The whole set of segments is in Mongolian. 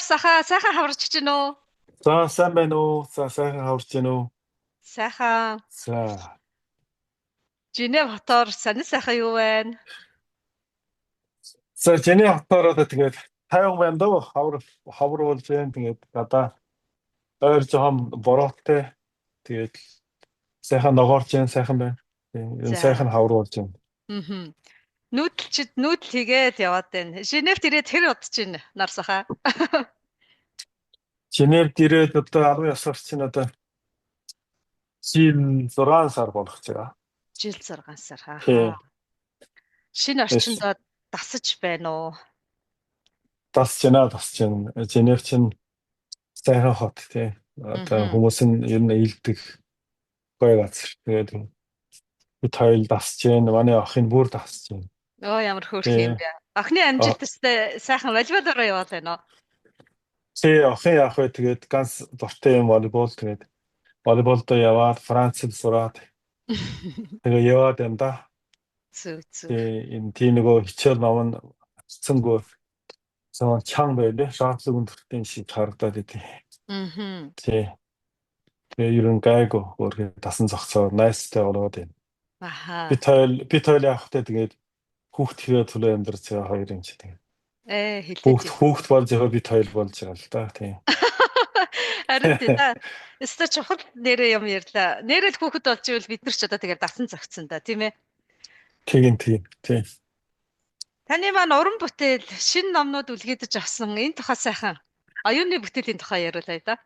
Саха сайхан хаварч чинь үү? За, сайн байна уу? За, сайхан хаварч байна уу? Сайхан. За. Женев хотоор сонин сайхан юу байна? За, Женев хотоор одоо тэгээд тайван байна даа. Хавар хавар болж байна. Тэгээд гадаа ойр жоохон бороотой. Тэгээд сайхан ногоорч байна, сайхан байна. Тийм, ер нь За. сайхан хавар болж байна. Мм. Нүүдэлчд нүүдэл хийгээд яваад байна. Женевт ирээд хэр удаж байна, нар саха? Женевд ирээд одоо 19 сар чинь одоо жил 6 сар болох гэж байгаа. Жил 6 сар. Тийм. Ахаа. Шинэ орчиндөө дасаж байна уу? Дасж байна, дасж байна. Женев чинь сайхан хот, тийм. Одоо хүмүүс нь ер нь ээлдэг гоё газар. Тэгээд бид хоёр дасж байна. Манай охин бүр дасж байна. Оо, ямар хөөрхөн юм бэ? Охины амжилт өстэй сайхан волейболоор яваад байна уу? Тий, охин яах вэ? Тэгээд ганц дуртай юм волейбол, тэгээд волейболдоо яваад Францад сураад тэгээ яваад юм да. Зүг зүг. Тий, энэ тий нөгөө хичээл ном нь авцсангүй зон чанга байлээ. Шаардлага өндөртэй шиг харагдаад идэв. Тий. Тэгээ ер нь гайгүй өөрхөн дасан зохицоо найстай болоод байна. Бид хоёр явах тэ тэгээд хүүхд хэрэг төлөө амьдарч байгаа хоёр юм чи тэгээд. Ээ, хэлээд Хүүхд хүүхд болж байгаа, бид хоёр болж байгаа л да, тийм. Харин тий та өстой чухал нэрээ юм ярьлаа. Нэрэл хүүхэд болж ивэл бид нар ч одоо тэгээд дасан зохицсон да, тийм ээ. Тийм, тийм, тийм. Таны маань уран бүтээл, шинэ номнууд үлгээдэж авсан энэ тухай сайхан оюуны бүтээлийн тухай яриулъя да.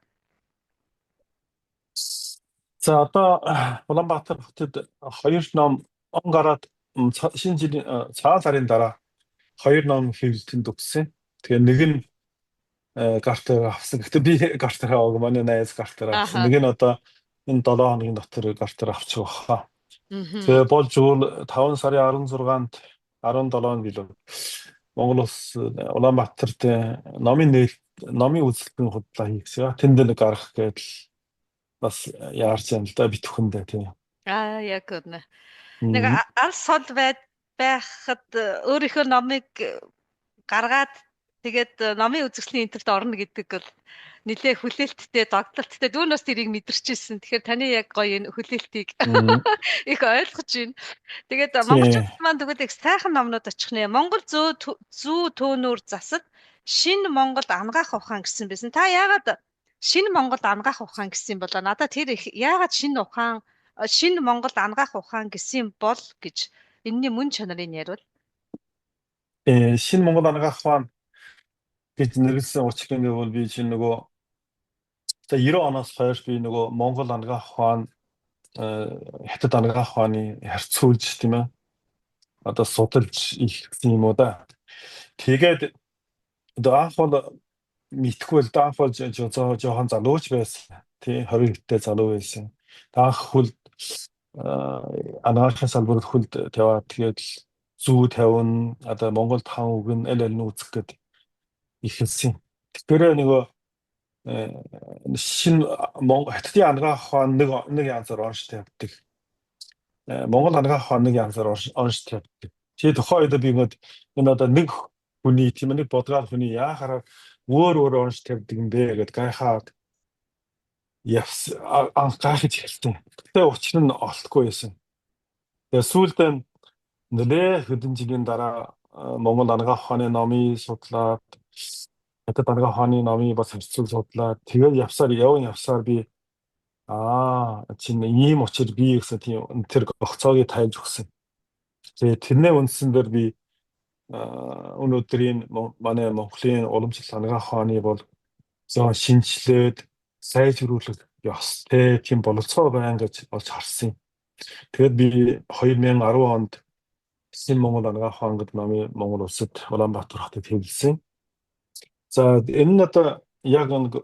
За, одоо Улаанбаатар хотод хоёр ном он гараад шинэ жилийн цагаан сарын дараа хоёр ном хэвлэлтэнд өгсөн. Тэгээ нэг нь гартаар авсан. Гэхдээ би гартаар аваагүй, манай найз гартаар авсан. Нэг нь одоо энэ 7 хоногийн дотор гартаар авчих واخа. Тэгээ болж өгвөл 5 сарын 16-нд 17-нд билүү Монгол улс Улаанбаатарт номын нээлт, номын үзэлтийн худлаа хийх гэсэн. Тэнд нэг гарах гэдэл бас яарч юм л да битүүхэндээ, тийм. Аа, яг үнэ. Нэг ал сол байхад өөрийнхөө номыг гаргаад тэгээд номын үзэсгэлэн энтерт орно гэдэг бол нэлээ хүлээлттэй, догдлолттой. Дүүнээс тэрийг мэдэрчээсэн. Тэгэхээр таны яг гоё энэ хүлээлтийг их ойлгож байна. Тэгээд монголчууд маань тэгвэл их сайхан номнууд очих нэ. Монгол зөө зүү төөнүүр засад шинэ Монголд ангаах ухаан гэсэн байсан. Та яагаад шинэ Монголд ангаах ухаан гэсэн юм болоо? Надад тэр их яагаад шинэ ухаан, шинэ Монголд ангаах ухаан гэсэн бол гэж энэний мөн чанарыг яриул. Шинэ Монгол ангаах ухаан гэж нэрлсэн учир нь бол би чинь нөгөө за 90 оноос хойш би нөгөө Монгол ангаах ухаан, Хятад ангаах ухааны харьцуулж, тийм ээ, одоо судалж ихсэн юм уу да. Тэгээд одоо анх бол мэдхгүй л да, анх бол жоохон залууч байсан. Тий, 20 хэдтэй залуу байсан. Анх хөлд анагаахын салбарт хөлд тавиад тэгээд зүү тавина, одоо Монголд хан үгэн аль аль нь үзэх гээд эхэлсэн. Тэгэхээр нөгөө шинэ Хятадын ангаах ухаан нэг нэг янзаар онш тавьдаг. Монгол ангаах ухаан нэг янзаар онш тавьдаг. Тэгээ тухайн үед би ингээд энэ одоо нэг хүний, тийм, нэг бодгаар хүний яахаараа өөр өөр онш тавьдаг юм бэ гэд гайхаад явс анх гайхаж эхэлсэн. Гэтэ учир нь олдохгүй байсан. Тэгээ сүүлд нэлээ хэдэн жилийн дараа Монгол ангаах ухааны номыг судлаад, Хятад ангаах ухааны номыг бас харьцуул судлаад тэгээд явсаар яван явсаар би аа чинь ийм учир бий гэсэн тийм тэр огцоогийг тайлж өгсөн. Тэгээд тэрнээ үндсэн дээр би өнөөдрийн манай Монголын уламжлалт ангаах ухааны бол зоо шинчлээд сайжруулах ёстой тийм бололцоо байна гэж олж харсан юм. Тэгээд би 2010 онд Шинэ Монгол ангаах ухаан гэдэг номын Монгол улсад Улаанбаатар хотод хэвлэсэн. За, энэ нь одоо яг нэг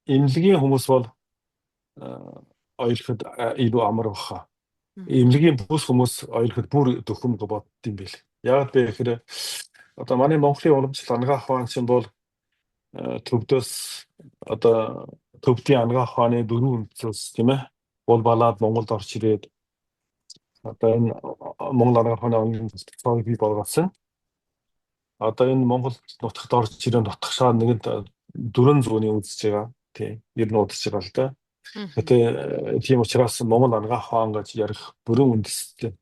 эмнэлгийн хүмүүс бол ойлгоход илүү амар баха. Эмнэлгийн бүс хүмүүс ойлгоход бүр дөхөм бодд юм бэл. Яг бэ гэхээр одоо манай Монголын уламжлалт ангаах ухаан чинь бол төвдөөс, одоо төвдийн ангаах ухааны дөрвөн үндсээс, тийм ээ, бол балаад Монголд орж ирээд одоо энэ Монгол ангаах ухааны онолын тогтолцоог бий болгосон. Одоо энэ Монгол нутагт орж ирэн нутагшаа нэгэнд 400-ны үзэж байгаа. Тий. Ер нь удаж байгаа л да. Гэтэ тийм учраас Монгол анагаах ухаан гэж ярих бүрэн үндэстэй.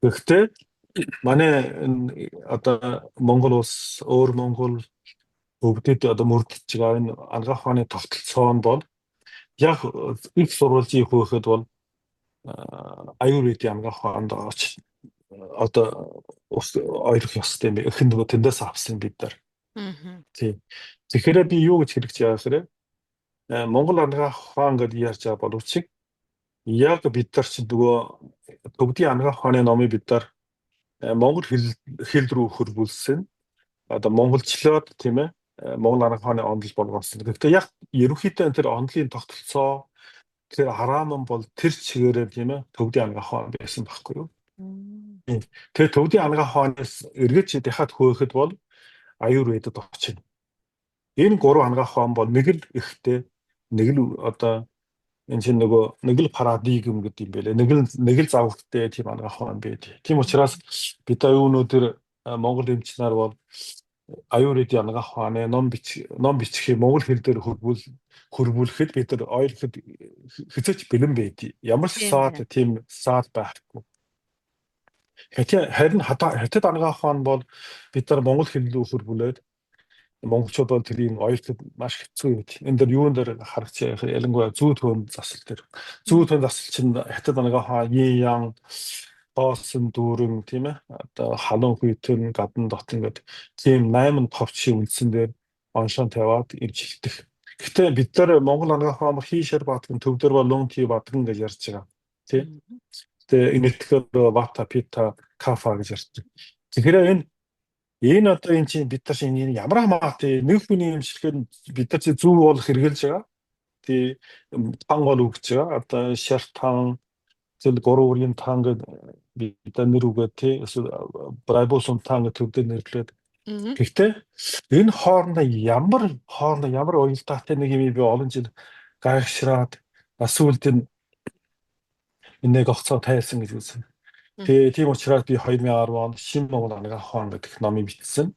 Гэхдээ манай одоо Монгол улс, өөр Монгол бүгдэд одоо мөрдөж байгаа энэ анагаах ухааны тогтолцоо нь бол яг их сурвалжийн хөөхөд бол аюулгүй анагаах ухаанд одоо ойлгох ёстой юм бэ. Эх нөгөө тэндээс авсан бид нар. Тийм. Тэгэхээр би юу гэж хэлэх гэж байгаа гэхээр Монгол анагаах ухаан гэдээ ярьж байгаа боловч яг бид нар чинь нөгөө төвдийн анагаах ухааны номыг бид нар монгол хэл рүү хөрвүүлсэн. Одоо монголчлоод, тийм ээ, Монгол анагаах ухааны онол болгосон. Гэхдээ яг ерөнхийдөө тэр онолын тогтолцоо, тэр харааман бол тэр чигээрээ, тийм ээ, төвдийн анагаах ухаан байсан байхгүй юу? Тэр төвдийн анагаах ухаанаас эргэж дахиад хөөөхөд бол аюурведад очино. Энэ гурван анагаах ухаан бол нэг л ихтэй, нэг л одоо энэ чинь нөгөө нэг л парадигм гэдэг юм байлээ. Нэг л завгттай тийм анагаах ухаан байд. Тийм учраас бид өнөөдөр Монгол эмч нар бол аюурведийн анагаах ухааны ном бичихийг монгол хэл дээр хөрвүүлэхэд бид нар ойлгоход хэзээ ч бэлэн байд. Ямар ч саад, тийм саад байхгүй. Харин хятад анагаах ухаан бол бид нар монгол хэл рүү хөрвүүлээд монголчууд бол тэрийг ойлгоход маш хэцүү юм. Энэ дээр юун дээр харагч, ялангуяа зүү төвөн засал дээр. Зүү төвөн засал чинь хятад анагаах ухаан yin yang хоосон дүүрэн, тийм ээ, одоо халуун хүйтэн, гадна дотн гэдэг тийм 8 товчийн үндсэн дээр оншоон тавиад эмчилдэг. Гэхдээ бид нар Монгол анагаах ухаан хий шар бадган, төв дээр бол лун тий бадган гэж ярьж байгаа. Тийм. Тэгээ энэтхээр вата, пита, кафа гэж ярьдаг. Тэгэхээр энэ одоо энэ чинь бид нар чинь энэ ямар хамаатай нэг хүний эмчилгээнд бид нар чинь зөв болох хэрэгэлж байгаа. Тий, тан гол өгч байгаа. Одоо шар тан, тэгэл гурван үргийн тан гэдэг бид нар нэр үгээд, тий, эсвэл брайбосум тан гэдэг төвдөд нэрлээд. Гэхдээ энэ хоорондоо ямар уялдаатай нэг юм би олон жил гайхшраад сүүлд нь нэг огцоо тайлсан гэж үзсэн. Тэгээ тийм учраас би 2010 онд Шинэ Монгол анагаах ухаан гэдэг номыг бичсэн.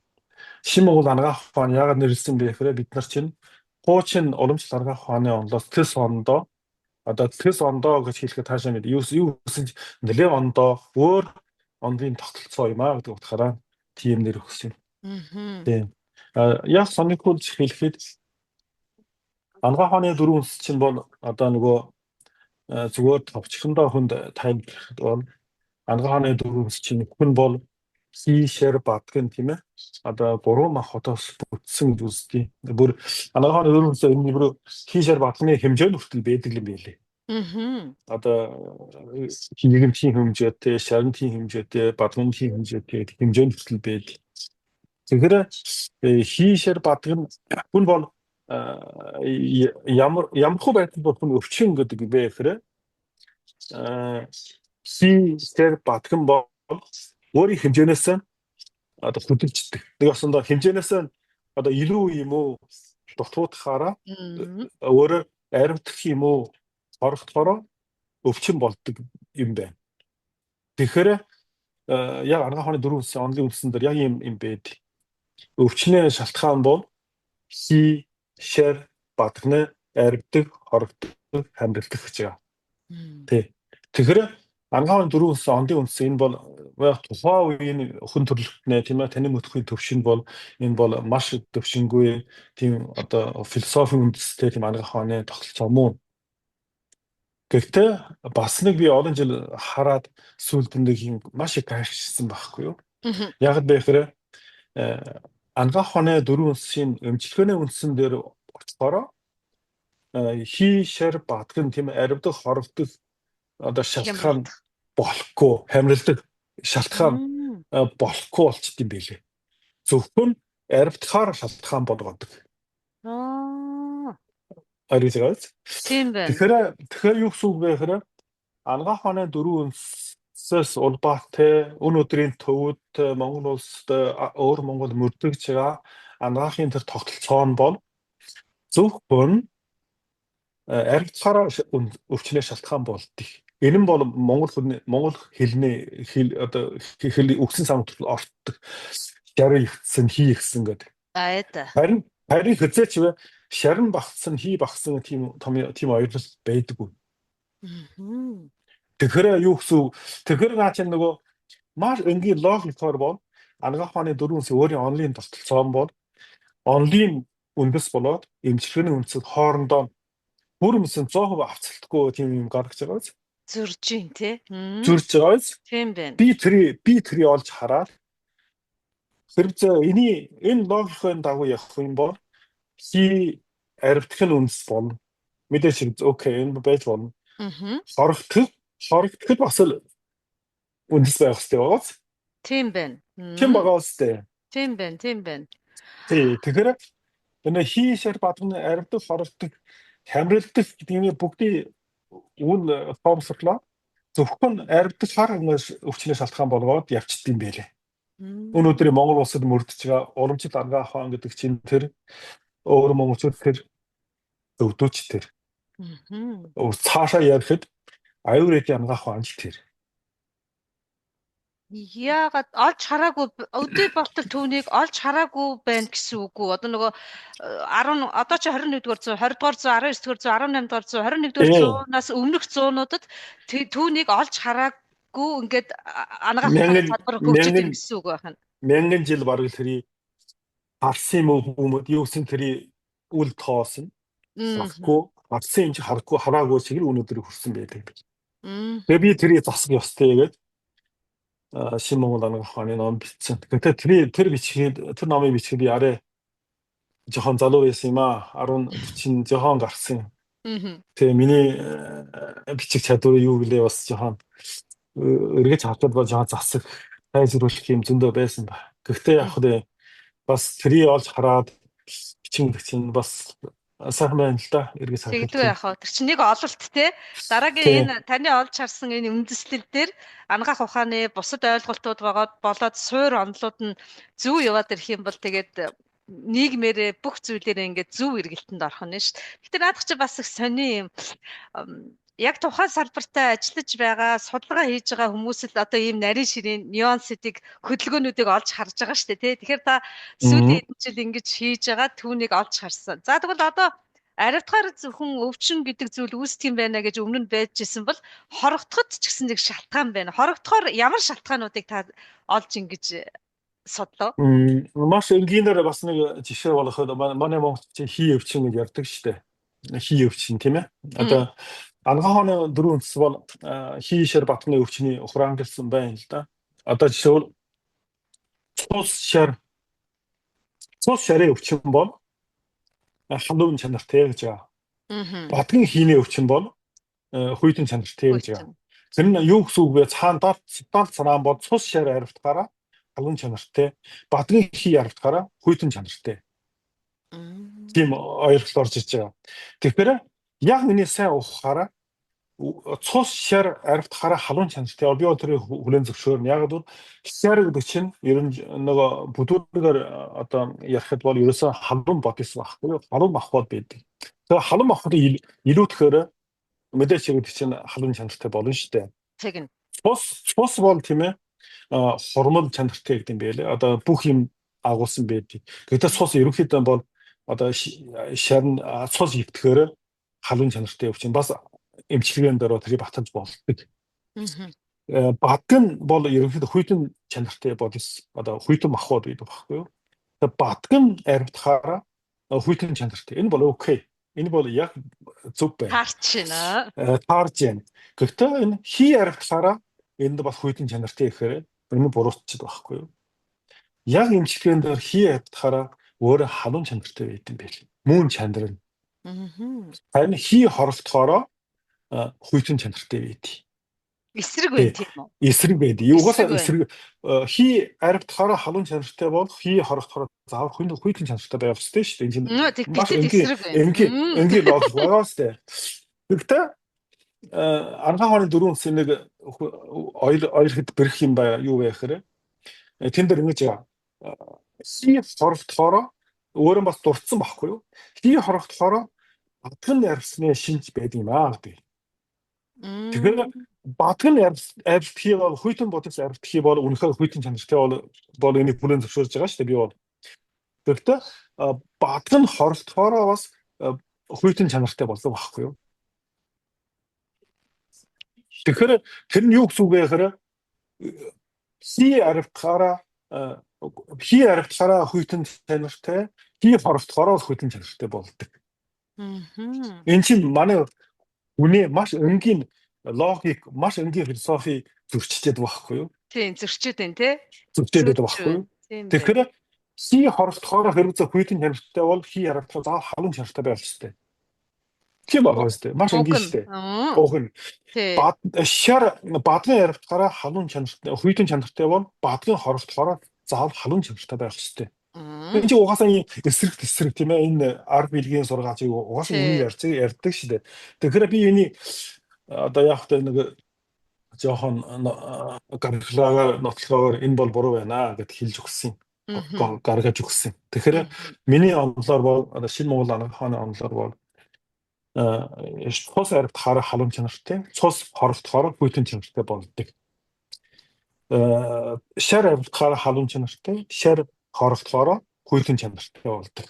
Шинэ Монгол анагаах ухаан яагаад нэрлсэн бэ гэхээр бид нар чинь хуучин уламжлалт анагаах ухааны онолоос тэс ондоо, одоо тэс ондоо гэж хэлэхэд таашаа мэд юу гэсэн чинь нэлээ ондоо өөр онлын тогтолцоо юм аа гэдэг утгаараа тийм нэр өгсөн юм. Тийм. Яг сонирхолж хэлэхэд анагаах ухааны дөрвөн үндэс чинь бол одоо нөгөө зүгээр товчхондоо хүнд тайлбарлахад бол анагаах ухааны дөрвөн үндэс чинь хүн бол хий, шар, бадган, тийм ээ. Одоо гурван мах хотоос бүтсэн гэж үздэг. Бүр анагаах ухааны дөрвөн үндэс энэ бүр хий, шар, бадганы хэмжээнд хүртэл байдаг юм билээ. Одоо нийгэмчийн хэмжээтэй, шарнтын хэмжээтэй, бадганы хэмжээтэй гэдэг хэмжээнд хүртэл байдаг. Тэгэхээр хий, шар, бадган хүн бол ямар хөө байдал бол хүн өвчин гэдэг бэ гэхээр хий, шар, бадган бол өөрийн хэмжээнээс одоо хөдөлждөг. Нэг осондоо хэмжээнээс одоо илүү юм уу дутуудахаараа өөрөө аривдах юм уу хорогдохороо өвчин болдог юм байна. Тэгэхээр яг анагаах ухааны дөрвөн үндсэн онолын үндсэн дээр яг юм юм байд. Өвчнөө шалтгаан бол хий, шар, бадганы аривдаг, хорогддог, хамрагдах гэж байгаа. Тий. Тэгэхээр анагаах ухааны дөрвөн үндсэн онолын үндсэн энэ бол тухайн үеийн хүн төрөлхтнээ, тийм ээ, танин мэдхийн төвшөнд бол энэ бол маш төвшингүй тийм одоо философийн үндэстэй тийм анагаах ухааны тогтолцоо мөн. Гэхдээ бас нэг би олон жил хараад сүүлд нэг юм маш их гайхшсан байхгүй юу? Яг л бэ гэхээр анагаах ухааны дөрвөн үндсийн эмчилгээний үндсэн дээр очихороо хий, шар, бадган, тийм, аривдах, хорогдох одоо шалтгаан болохгүй, хамралдаг шалтгаан болохгүй болчт юм билээ. Зөвхөн аривдахаар шалтгаан болгодог. Ойлгож байгаа биз? Тийм байна. Тэгэхээр юу гэсэн үг вэ гэхээр анагаах ухааны дөрвөн үндсээс улбаатай өнөөдрийн төвд Монгол улсад өөр Монгол мөрдөгч байгаа анагаахын тэр тогтолцоо нь бол зөвхөн аривдахаараа өвчнөө шалтгаан болдог. Энэ нь бол монгол хүний монгол хэлний хэл одоо хэл үгсэн сан төрөл ортдог. Шар ихсэн, хий ихсэн гэдэг. Аа. Харин Харин хэзээ ч шарин багцсан, хий багцсан тийм том тийм ойлголт байдаггүй. Тэгэхээр юу гэсэн үг? Тэгэхээр наа чинь нөгөө маш энгийн логикоор бол анагаах ухааны дөрвөн үндсийн өөрийн онолын тогтолцоон бол онолын үндэс болоод эмчилгээний үндсэд хоорондоо бүр юмсан 100% авцалтгүй тийм юм гаргаж байгаа биз? Зөрж гин тий. Зөрж байгаа биз? Тийм байна. Би тэрийг олж хараад хэрвээ энэ логикийн дагуу явах юм бол хий аривтах нь үндэс болно. Мэдээж хэрэг okay, энэ байж болно. Хорогдоход бас л үндэс байх хэрэгтэй байгаа биз? Тийм байна. Тийм байгаа үстэй. Тийм байна, тийм байна. Тий, тэгэхээр энэ хий шар бадганы аривдах, хорогдох, хамралдах гэдгийн бүгдийн үн тоомсорлоо зөвхөн аривдахаар өвчнөө шалтгаан болгоод явчихдээ юм байлээ. Өнөөдөр Монгол улсад мөрдөж байгаа урамжил аргаа хаан гэдэг чинь тэр өөр монголчууд тэр зөвдөөч тэр. Цаашаа ярихад аюур эдийн ангаах хаан ч тэр. Яагаад олж хараагүй өдөө болтол түүнийг олж хараагүй байна гэсэн үг үү? Одоо нөгөө 10 одоо чи 21-р зуун, 20-р зуун, 19-р зуун, 18-р зуун, 21-р зуунаас өмнөх зуунуудад түүнийг олж хараагүй ингээд анагаах салбар хөгжиж ирсэн гэсэн үг байна. Мянган жил бараг тэрийг харсан юм хүмүүс юу гэсэн тэрийг үл тоосон. Харахгүй, харсан юм чи харахгүй хараагүй шиг л өнөөдөр хүрсэн байдаг. Тэгээ би тэрийг засах ёстой гэдэг Шинэ Монгол анагаах ухааны ном бичсэн. Тэгэхээр тэр бичгээд тэр номыг бичгээд би арай жоохон залуу байсан юм аа. 10 40 жоохон гарсан. Тэгээ миний бичих чадвар юу гэлээ бас жоохон эргэж харахад бол жоохон засах, тайзруулах юм зөндөө байсан ба. Гэхдээ яг хөө бас тэрийг олж хараад бичин гэдэг чинь бас сайхан байна л да. Эргэж харахад. Тэгдүү яах вэ? Тэр чинь нэг ололт те. Дараагийн энэ таны олж харсан энэ үндэслэл дээр анагаах ухааны бусад ойлголтууд байгаа болоод суур онолууд нь зөв яваад ирэх юм бол тэгээд нийгмээрээ бүх зүйлээрээ ингээд зөв эргэлтэнд орох нь шүү дээ. Гэтэ наадах чи бас их сони юм. Яг тухайн салбартаа ажиллаж байгаа, судалгаа хийж байгаа хүмүүс л одоо ийм нарийн ширийн нюансыг хөдөлгөөнүүдийг олж харж байгаа шүү дээ, тий. Тэгэхээр та сүүлийн хэдэн жил ингэж хийж байгаа түүнийг олж харсан. За тэгвэл одоо аривдахаар зөвхөн өвчин гэдэг зүйл үүсдэг юм байна гэж өмнө нь байж исэн бол хорогдоход ч гэсэн нэг шалтгаан байна. Хорогдохоор ямар шалтгаануудыг та олж ингэж судлаа? Маш энгийнээр бас нэг жишээ болгоход манай Монголд хий өвчин гэж ярьдаг шүү дээ. Хий өвчин тийм ээ. Одоо анагаах ухааны дөрвөн үндэс бол хий шар батганы өвчний хураангилсан байна л да. Одоо жишээвэл цус шарын өвчин бол халуун чанартай гэж байгаа. Бадган хийний өвчин бол хүйтэн чанартай гэж байгаа. Тэр нь юу гэсэн үг вэ? Цаана дал цараан бол цус шар аривтгаараа халуун чанартай, бадган хий аривтгаараа хүйтэн чанартай. Тийм ойлголт орж иж байгаа. Тэгэхээр яг миний сайн ухахаараа цус шар аривтгаараа халуун чанартай. Би бол тэрийг хүлээн зөвшөөрнө. Яг бол шар гэдэг чинь ер нь нөгөө бүдүүргээр одоо ярихад бол ерөөсөө халуун бодис байхгүй юу? Халуун махбод байдаг. Тэгэхээр халуун махбодыг илүүтгэхээр мэдээж гэдэг чинь халуун чанартай болно шүү дээ. Тэгнь. Цус бол тийм ээ хурмал чанартай гэдэг юм байлээ. Одоо бүх юм агуулсан байдаг. Гэхдээ цус ерөнхийдөө бол одоо шар нь цус ивтгэхээр халуун чанартай өвчин бас эмчилгээнд дээр тэрийг баталж болдог. Бадган бол ерөнхийдөө хүйтэн чанартай бодис одоо хүйтэн махбод гэдэг байхгүй юу? Тэгээ бадган аривтахаараа хүйтэн чанартай. Энэ бол okay. Энэ бол яг зөв байна. Таарч байна. Таарч байна. Гэхдээ энэ хий аривтахаараа энд бас хүйтэн чанартай гэхээр энэ буруутчихэд байхгүй юу? Яг эмчилгээнд дээр хий аривтахаараа өөрөө халуун чанартай байд юм байл. Мөн чанар нь. Харин хий хоролтохоороо хүйтэн чанартай байд. Эсрэг байна тийм үү? Эсрэг байд. Угаасаа эсрэг хий аривтахаараа халуун чанартай бол хий хорогдохоор заавал хүйтэн чанартай байх ёстой шүү дээ. Энэ чинь маш энгийн энгийн логик байгаа шүү дээ. Тэгэхдээ анагаах ухааны дөрвөн үндсийн нэг оёр хэд бэрх юм ба юу вэ гэхээр тэн дээр ингэж хий хорогдохоороо өөрөө бас дурдсан байхгүй юу? Хий хорогдохоороо бадган арьсны шинж байдаг юм аа гэдэг. Тэгэхээр бадган арьсдгийг бол хүйтэн бодис арьсдгийг бол үнэхээр хүйтэн чанартай бол энийг хүлээн зөвшөөрж байгаа шүү дээ би бол. Тэгэхдээ бадаг нь хорогдохоороо бас хүйтэн чанартай болдог байхгүй юу? Тэгэхээр тэр нь юу гэсэн үг вэ гэхээр хий аривтгаараа хий аривтгаараа хүйтэн чанартай, хий хорогдохоороо хүйтэн чанартай болдог. Энэ чинь манай үнэ маш энгийн логик, маш энгийн философи зөрчилдөд байхгүй юу? Тийм, зөрчөөд байна те. Зөрчөөд байдаг байхгүй юу? Тэгэхээр хий хорогдохоороо хэрвээ хүйтэн чанартай бол хий аривтгаараа заавал халуун чанартай байх ёстой. Тийм байгаа үстэй. Маш энгийн шүү дээ. Уг нь. Бад шар бадгын аривтгаараа халуун чанартай, хүйтэн чанартай бол бадгын хорогдохоороо заавал халуун чанартай байх ёстой. Энэ чинь угаасаа ийм эсрэг тэсрэг тийм ээ, энэ арга билгийн сургаалчийг угаасаа үнийг ярьдаг шүү дээ. Тэгэхээр би энийг одоо яг та нэг жоохон гаргалаагаар нотлогоор энэ бол буруу байна гэд хэлж өгсөн. Гаргаж өгсөн. Тэгэхээр миний онолоор бол одоо шинэ Монгол анагаах ухааны онолоор бол цус аривтахаар халуун чанартай, цус хорогдохоор хүйтэн чанартай болдог. Шар аривтахаар халуун чанартай, шар хорогдохоор хүйтэн чанартай болдог.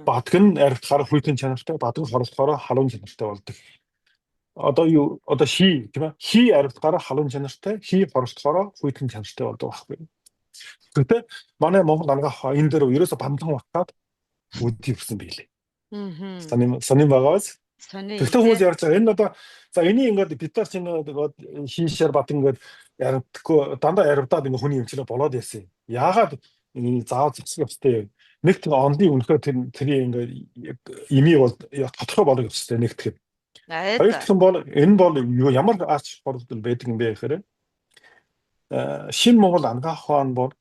Бадаг нь аривтахаар хүйтэн чанартай, бадаг нь хорогдохоор халуун чанартай болдог. Одоо юу одоо хий тийм ээ, хий аривтахаар халуун чанартай, хий хорогдохоор хүйтэн чанартай болдог байхгүй. Гэхдээ манай Монгол анагаах ухаан энэ дээр ерөөсө бандан батаад үдий өгсөн билээ. Сонин сонин байгаа биз? Сони. Тэгтээ хүмүүс ярьж байгаа. Энэ одоо за энийг ингээд бид нар чинь хийшээр бат ингээд яригдахгүй дандаа яригдаад ингээд хүний эмчлээ болоод яасан. Яагаад энэ заавал зогсох ёстой юм? Нэг тийм онлын үнэхээр тэр тэрийн ингээд ими бол тодорхой болох ёстой нэг тийм. Хоёр дахь нь бол энэ бол ямар ач холбогдол байдаг юм бэ гэхээр шинэ Монгол анагаах ухаан бол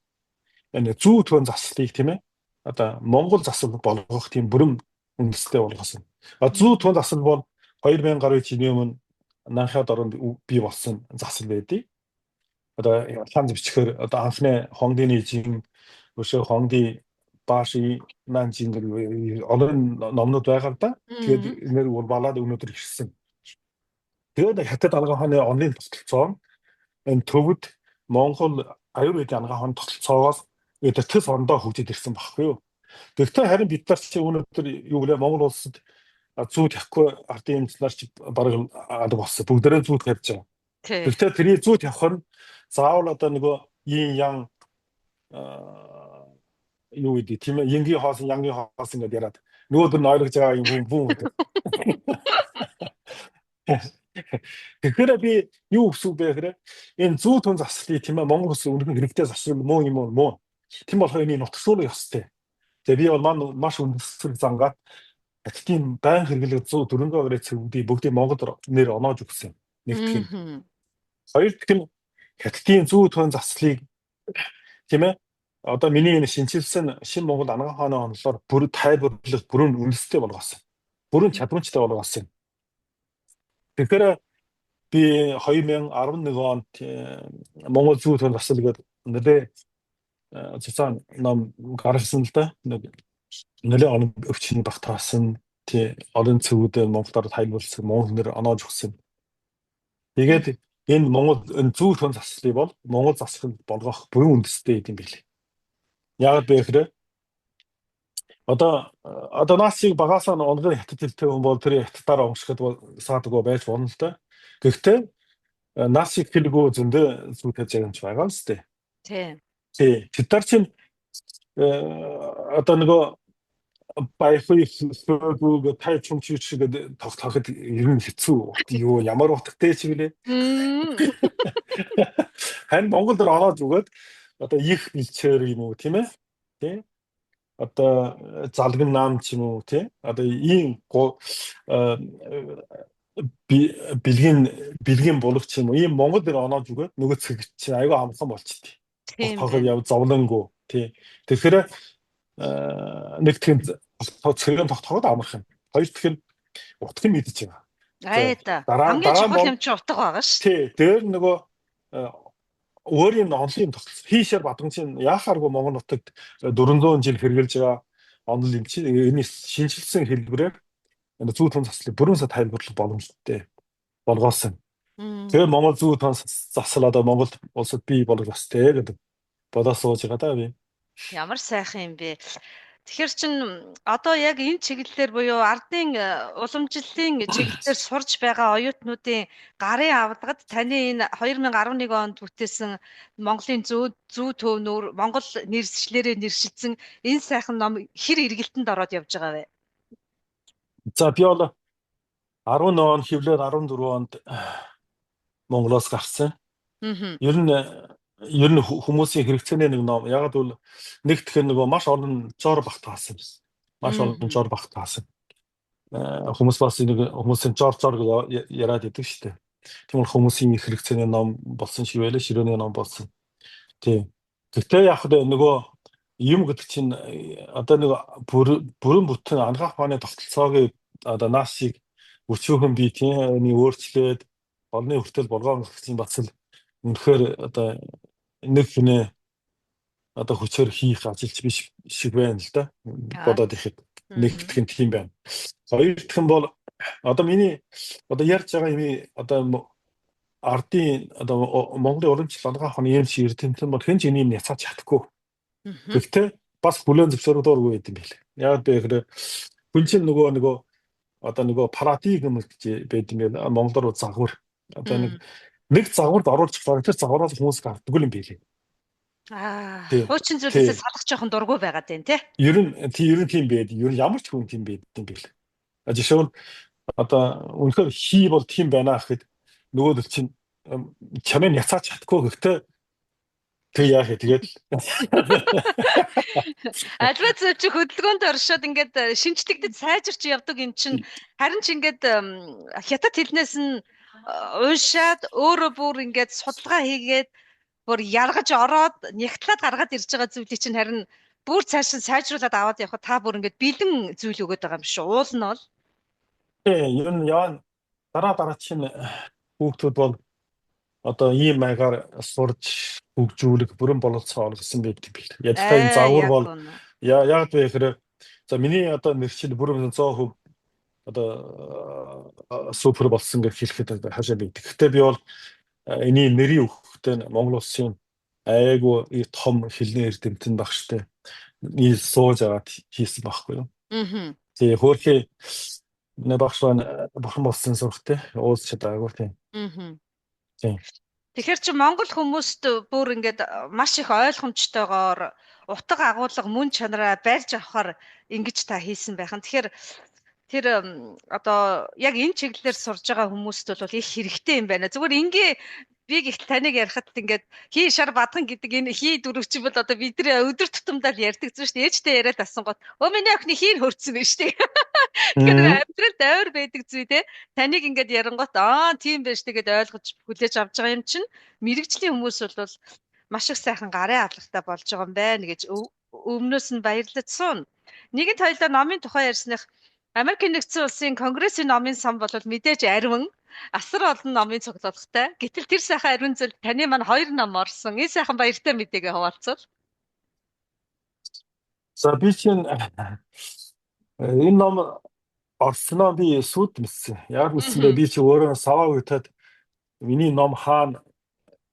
энэ зүү төвөн заслыг тийм ээ одоо Монгол засал болгох тийм бүрэн үндэстэй болгосон. Зүү төвөн засал бол 2000 гаруй жилийн өмнө Нанхад оронд бий болсон засал байдгийг. Одоо ханз бичгээр одоо анхны Хонгдын нийжин өшөө Хонгди Баши Нанжин гэх олон номнууд байгаа л да. Тэгээд энээр балаад өнөөдөр ирсэн. Тэгээд Хятад анагаах ухааны онлын тогтолцоо энэ төвд Монгол аюулгүй анагаах ухааны тогтолцоогоос төс орондоо хөгжиж ирсэн багхгүй юу. Тэгэхдээ харин бид нар чи өнөөдөр юу гэлээ Монгол улсад зүү тавихгүй ардын эмч нар чи бараг алга болсон. Бүгдээрээ зүү тавьж байгаа. Тэгэхдээ тэрний зүү тавих нь заавал одоо нөгөө yin yang юу гэдэг тийм ээ, ингийн хоосон, янгийн хоосон гэдээ яриад нөгөөдөр нь ойлгож байгаа юм хүн бүүн гэдэг. Тэгэхээр би юу гэсэн үг бэ гэхээр энэ зүү түн заслыг тийм ээ Монгол улс үнэхээр хэрэгтэй засвар муу юм уу муу. Тийм болохоор энийг нутагшуулах ёстой. Тэгээ би бол маань маш үндэслэг зангаад Хятадын байн хэрэглэх 104 гаруй цэгүүдийг бүгдийг Монгол нэр оноож өгсөн. Нэг дэх нь. Хоёр дэх нь Хятадын зүү түн заслыг тийм ээ одоо миний энэ шинчилсэн шинэ Монгол анагаах ухааны онолоор бүр тайлбарлах бүрэн үндэстэй болгосон. Бүрэн чадварчтай болгосон. Тэгэхээр би 2011 онд Монгол зүү түн засал гэдэг нэлээ цуцаан ном гаргасан л да. Нэлээ олон өвчний багтаасан тий олон цэгүүдээ монголоор тайлбарласан, монгол нэр оноож өгсөн. Тэгээд энэ Монгол энэ зүү түн заслыг бол Монгол засал болгох бүрэн үндэстэй юм билээ. Яг бэ гэхээр одоо нацийг багасаа онгон хятад хэлтэй хүн бол тэр хятадаар уншихад бол саадгүй байж болно л доо. Гэхдээ нацийг хэлгүй зөндөө зүү тавьж байгаа юм ч байгаа л сте. Тийм. Тий. Тэд нар чинь одоо нөгөө баяхуй хөөгүй тай чүмчүү шиг тогтооход ер нь хэцүү. Юу ямар утгатай ч гэлээ. Харин Монгол дээр ороод өгөөд одоо их бэлчээр юм уу тийм ээ? Тий. Одоо залган наам ч юм уу тий. Одоо ийм бэлгийн булаг ч юм уу ийм Монгол дээр оноож өгөөд нөгөө цэг чинь айгүй амархан болчихдээ. Тогтооход яв зовлонгүй тий. Тэгэхээр нэг тийм цэрэг тогтооход амархан. Хоёр дахь нь утгыг мэдэж байгаа. Аа да. Хамгийн чухал юм чи утга байгаа шүү. Тий. Тэр нөгөө өөрийн онлын тогтолцоо хийшээр бадган чинь яахааргүй Монгол нутагт 400 жил хэрэгжилж байгаа онол юм чи энэ шинжилсэн хэлбэрээр энэ зүү тун заслыг бүрэн сая тайлбарлах боломжтой болгоосон. Тэгээ Монгол зүү тун засал одоо Монгол улсад бий болох ёстой гэдэг бодоо сууж байгаа даа би. Ямар сайхан юм бэ. Тэгэхээр чин одоо яг энэ чиглэлээр буюу ардын уламжлалын чиглэлээр сурж байгаа оюутнуудын гарын авлагад таны энэ 2011 онд бүтээсэн Монголын зүү зүү төв нүүр Монгол нэршлэрээ нэршилсэн энэ сайхан ном хэр эргэлтэнд ороод явж байгаа вэ? За би бол 11 он хэвлээд 14 онд Монголоос гарсан. Ер нь ер нь хүмүүсийн хэрэгцээний нэг ном. Яг бол нэг тэгэхээр нөгөө маш олон жор багтаасан. Маш олон жор багтаасан. Хүмүүс бас нэг хүмүүсийн жор жор гэж яриад идэг шүү дээ. Тийм бол хүмүүсийн хэрэгцээний ном болсон шиг байлаа, ширээний ном болсон. Тийм. Гэхдээ яг нөгөө юм гэдэг чинь одоо нэг бүрэн бүтэн анагаах ухааны тогтолцоог одоо нааш шиг өчүүхэн би тийм нэг өөрчлөөд олны хүртэл болгоон гаргасан бас л үнэхээр одоо нэг хүнээ одоо хүчээр хийх ажилч биш шиг байна л да. Бодоод ихэд нэг дэх нь тийм байна. Хоёр дахь нь бол одоо миний одоо ярьж байгаа юм одоо ардын одоо Монголын уламжлалт анагаах ухааны юм шиг эрдэмтэн бол хэн ч энэ юм няцааж чадахгүй. Гэхдээ бас хүлээн зөвшөөрөгдөөргүй байд юм билээ. Яг бэ гэхээр хүн чинь нөгөө одоо нөгөө парадигм гэж байд юм байна. Монголоор загвар. Одоо нэг загвард оруулж болохоор тэр загвараас хүмүүс гардаггүй юм билээ. Аа, хуучин зүйлээсээ салах жоохон дургүй байгаад байна тий. Ер нь тийм ер нь тийм байд. Ер нь ямар ч хүн тийм байд юм бэл. Жишээлбэл одоо үнэхээр хий бол тийм байна гэхэд нөгөөдөл чинь чамыг няцааж чадахгүй гэхдээ тэг яах юм тэгээд Альва зүйл чи хөдөлгөөнд оршоод ингээд шинжлэгдэж сайжирч явдаг юм чинь харин ч ингээд хятад хэлнээс нь уншаад өөрөө бүр ингээд судалгаа хийгээд бүр яргаж ороод нягтлаад гаргаад ирж байгаа зүйлийг чинь харин бүр цааш нь сайжруулад аваад явхад та бүр ингээд бэлэн зүйл өгөөд байгаа юм шүү. Уул нь бол ер нь яа дараа дараа чинь хүүхдүүд бол одоо ийм маягаар сурж хөгжүүлэх бүрэн бололцоо олгосон байдаг бил. Ядтай энэ загвар бол яг вэ гэхээр за миний одоо нэршил бүрэн 100% одоо супер болсон гэж хэлэхэд хашаа би. Гэхдээ би бол энэний нэрийн өгөхдөө Монгол улсын айгу том хэлний эрдэмтэн баг штэ. Нийл сууж агаад хийсэн байхгүй юу? Аа. Тэгээ хөөрхий нэг багш байна бурхан болсон сурахтай уулз чадаагүй тийм. Аа. Тийм. Тэгэхээр чи Монгол хүмүүст бүр ингээд маш их ойлгомжтойгоор утга агуулга мөн чанараа барьж авахар ингэж та хийсэн байх нь. Тэгэхээр тэр одоо яг энэ чиглэлээр сурж байгаа хүмүүст бол их хэрэгтэй юм байна. Зүгээр ингээ би гихэл таныг ярихад ингээд хий шар бадган гэдэг энэ хий дөрөв чи бол одоо бидний өдөр тутамдаа л ярьдаг зүйл шүү дээ. Ээжтэй яриад асан гот өө миний охины хийн хөрцөн байж шүү дээ. Тэгэхээр амьдралд ойр байдаг зүй те. Таныг ингээд ярангот аа тийм байж тэгээд ойлгож хүлээж авч байгаа юм чинь мэрэгжлийн хүмүүс бол маш их сайхан гарын авлагатай болж байгаа юм байна гэж өмнөөс нь баярлаж суuna. Нэгэнт хоёлаа номын тухай ярьсных Америкийн нэгдсэн улсын Конгрессийн номын сан бол мэдээж ариун асар олон номын цуглуулгатай. Гэтэл тэр сайхан ариун зүйл таны маань хоёр ном орсон. Энэ сайхан баяртай мэдээгээ хуваалцвал. За би чинь энэ ном орсноо би сүд мэдсэн. Яг мэдсэн бэ би чи өөрөө саваа үтад миний ном хаана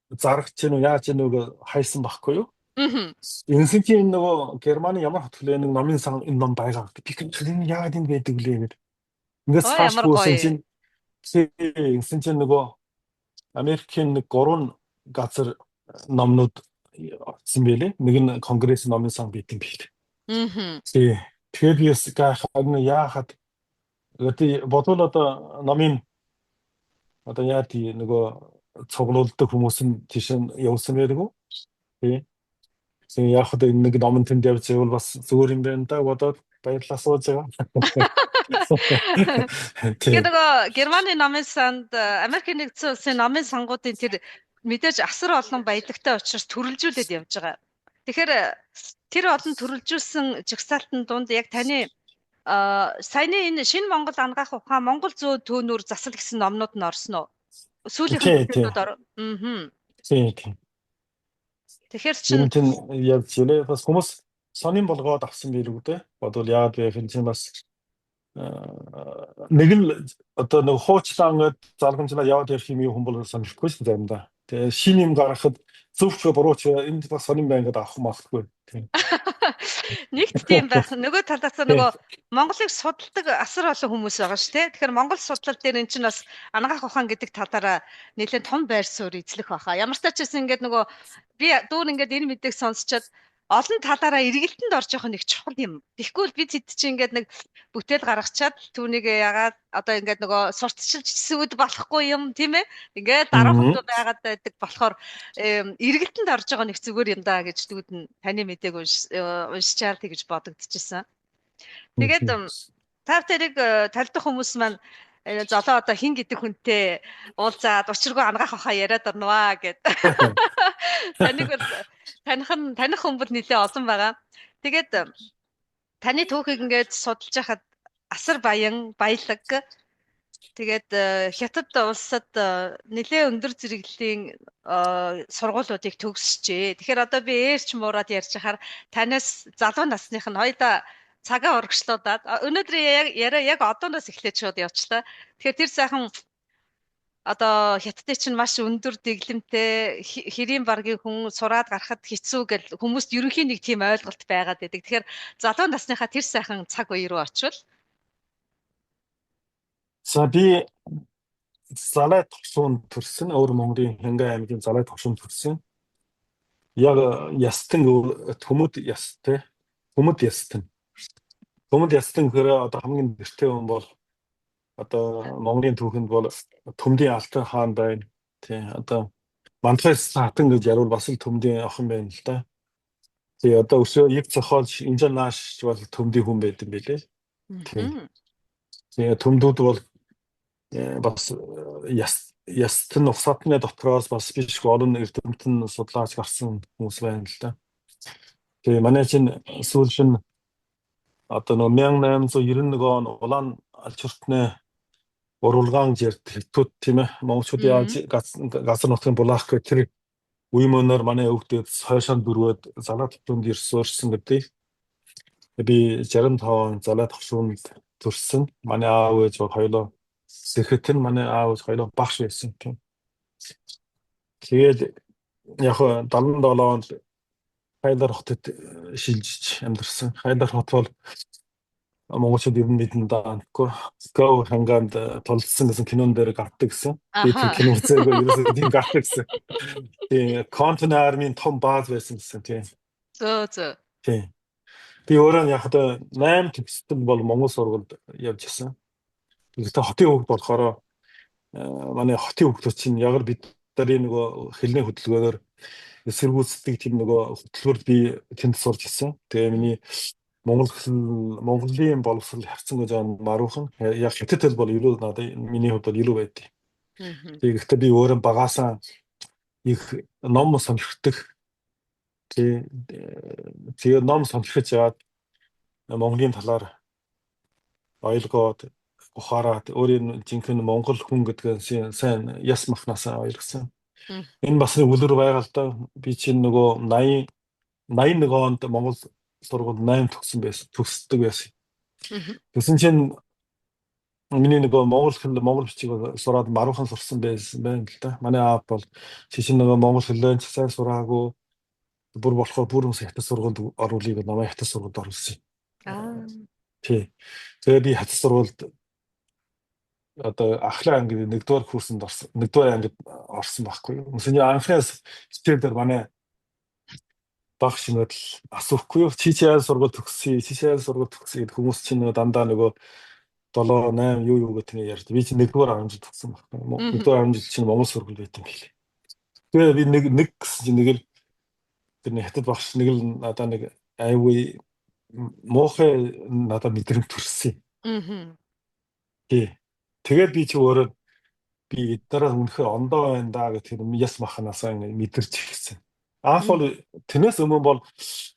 зарах чинь үү яаж чинь үү гэж хайсан байхгүй юу? Ингэсэн чинь нөгөө Германы ямар хот хөлөө нэг номын сан энэ ном байгаа. Би энэ яагаад энэ байдаг лээ гэд. Ингээс цааш гүйсэн чинь ингэсэн чинь нөгөө Америкийн нэг гурван газар номнууд очсон байлээ. Нэг нь Конгресс номын сан байдаг юм билээ. Тий. Тэгэхээр би бас гайхаад яахад гэдэг бодвол одоо номын одоо яа тий нөгөө цуглуулдаг хүмүүс нь тийш явсан байдаг уу? Тий. Тэгээ яг хөө нэг номон тэнд явж байвал бас зүгээр юм байна да бодоод баярлалаа сууж байгаа. Тэгэхээр нөгөө Германы номын санд Америкийн нэгдсэн улсын номын сангуудын тэр мэдээж асар олон баялагтай учраас төрөлжүүлээд явж байгаа. Тэгэхээр тэр олон төрөлжүүлсэн жагсаалтын дунд яг таны саяны энэ шинэ Монгол анагаах ухаан Монгол зөө төөнүүр засал гэсэн номнууд нь орсон уу? Сүүлийнх нь бүтээлүүд ор. Аа. Тийм тийм. Тэгэхээр чин тийм явж илээ бас хүмүүс сонин болгоод авсан байлгүй дээ. Бодвол яагаад вэ гэхээр чинь бас нэг л одоо нэг хуучлаа ингээд залгамжлаа яваад явах юм хүн бол сонирхгүй шин заримдаа. Тэгээ шинэ юм гаргахад зөв ч буруу ч энд бас сонин байна гэдээ авах магадгүй. Тийм. Нэгт тийм байх. Нөгөө талаас нөгөө Монголыг судалдаг асар олон хүмүүс байгаа шүү дээ. Тэгэхээр Монгол судлал дээр эн чинь бас анагаах ухаан гэдэг талаараа нэлээд том байр суурь эзлэх байхаа. Ямар ч тач байсан ингээд нөгөө би дүүр ингээд энэ мэдээг сонсчоод олон талаараа эргэлтэнд орж явах нэг чухал юм. Тэгэхгүй бол би тэд чинь ингээд нэг бүтээл гаргачаад түүнийг ягаад одоо ингээд нөгөө сурталчилж сүд болохгүй юм, тийм ээ. Ингээд даруй хатуу байгаад байдаг болохоор эргэлтэнд орж байгаа нэг зүгээр юм да гэж дүүд нь таны мэдээг уншчаал тэгж бодогдчихсан. Тэгээд та тэрийг талдах хүмүүс маань золоо одоо хин гэдэг хүнтэй уулзаад учиргүй ангаах хахаа яриад орноо гэд. Таныг бол таних нь таних хүн бол нэлээ олон байгаа. Тэгээд таны түүхийг ингээд судалж байхад асар баян, баялаг. Тэгээд Хятад улсад нэлээ өндөр зэрэглэлийн сургуулиудыг төгсжээ. Тэгэхээр одоо би ээрч муураад ярьж хахаар танаас залуу насных нь хоёулаа цагаа урагшлуудаад өнөөдрийн яриа яг одооноос эхлээд шууд явчлаа. Тэгэхээр тэр сайхан одоо Хятадын чинь маш өндөр дэглэмтэй хэрийн баргийн хүн сураад гарахад хэцүү гэл хүмүүст ерөнхийн нэг тийм ойлголт байгаад байдаг. Тэгэхээр залуу насныхаа тэр сайхан цаг үе рүү очивол. За, би Залай товшуунд төрсөн. Өөр Монголын Хангай аймгийн Залай товшуунд төрсөн. Яг Ястан Төмөд Яс те. Төмөд Ястан. Төмөд Ястан гэхээр одоо хамгийн нэртэй хүн бол одоо Монголын түүхэнд бол Төмдийн Алтан хаан байна. Тий, одоо Мандахай Сатан гэж яривал бас л Төмдийн охин байна л да. Тий, одоо өсөө ив зохиолч Инжен нааш бол Төмдийн хүн байт юм билээ. Тий. Тий, Төмдүүд бол бас ястан угсаатны дотроос бас биш олон эрдэмтэн судлаач гарсан хүмүүс байна л да. Тэгээ манай чинь сүүлш нь одоо нөө 1891 он улаан алчуртны урвалгаан жерт хятад, тийм ээ, монголчууд яаж газар нутгийн булаах гэх тэр үе мөнөөр манай өвгдөд хойшоо дөрвөөд Залаа төвшөнд ирсэн гэдэг. Би 65 он Залаа төвшөнд төрсөн. Манай аав ээж бол хоёулаа Сэхэт нь манай аав ээж хоёулаа багш байсан, тийм. Тэгээд яг 77 онд Хайлар хотод шилжиж амьдарсан. Хайлар хот бол монголчууд ер нь мэднэ даа. Го хангаанд тулдсан гэсэн кинон дээр гардаг гэсэн. Би тэр кино үзээгүй, ерөөсөө тийм гардаг гэсэн. Тийм, Контон армийн том бааз байсан гэсэн, тийм. Зөө зөө. Тийм. Би өөрөө яг одоо 8 төгсөлтөнд бол Монгол сургуульд явж исэн. Гэхдээ хотын хүүхд болохоор манай хотын хүүхдүүд чинь яг л бид нарын нөгөө хэлний хөдөлгөөнөөр эсэргүүцдэг тийм нөгөө хөтөлбөрт би тэнд сурч ирсэн. Тэгээ миний монгол хэл, Монголын боловсрол харьцангуй жаа маруухан. Яг хятад хэл бол илүү надад, миний хувьд бол илүү байдаг. Тэгээ гэхдээ би өөрөө багаасаа их ном сонирхдаг. Тэгээ ном сонирхож яваад Монголын талаар ойлгоод, ухаарад өөрийн жинхэнэ монгол хүн гэдгээ сайн яс махнаасаа ойлгосон. Энэ бас нэг үлгэр байгаа л да. Би чинь нөгөө 80 81 онд Монгол сургуульд 8 төгссөн байсан. Төгсдөг байсан. Тэгсэн чинь миний нөгөө монгол хэл, монгол бичиг сураад маруухан сурсан байсан байна л да. Манай аав бол чи чинь нөгөө монгол хэлээ ч сайн сураагүй, бүр болохоор бүр хүмүүс хятад сургуульд оруулъя гэж намайг хятад сургуульд оруулсан. Тий. Тэгээ би хятад сургуульд одоо ахлах анги нэгдүгээр курсэнд орсон. Нэгдүгээр ангид орсон байхгүй юу. Мөсөний анхны хичээл дээр манай багш шинүүд л асуухгүй юу. Чи чи яа сургууль төгссөн, чи чи яа сургууль төгссөн гэдэг хүмүүс чинь нөгөө дандаа нөгөө 7 8 юу юу гэдэг нь ярьж. Би чинь нэгдүгээр 10 жил төгссөн байхгүй юу. Нэгдүгээр 10 жил чинь Монгол сургууль байт юм билээ. Тэгээ би нэг нэг гэсэн чинь нэг л тэр нэг хятад багш нэг л надаа нэг айгүй муухай надад мэдрэмж төрсөн. Тий. Тэгээд би чи өөрөө би эднэрээ үнэхээр ондоо байна да гэх тэр яс махнаасаа ингэ мэдэрч ирсэн. Анх бол тэрнээс өмнө бол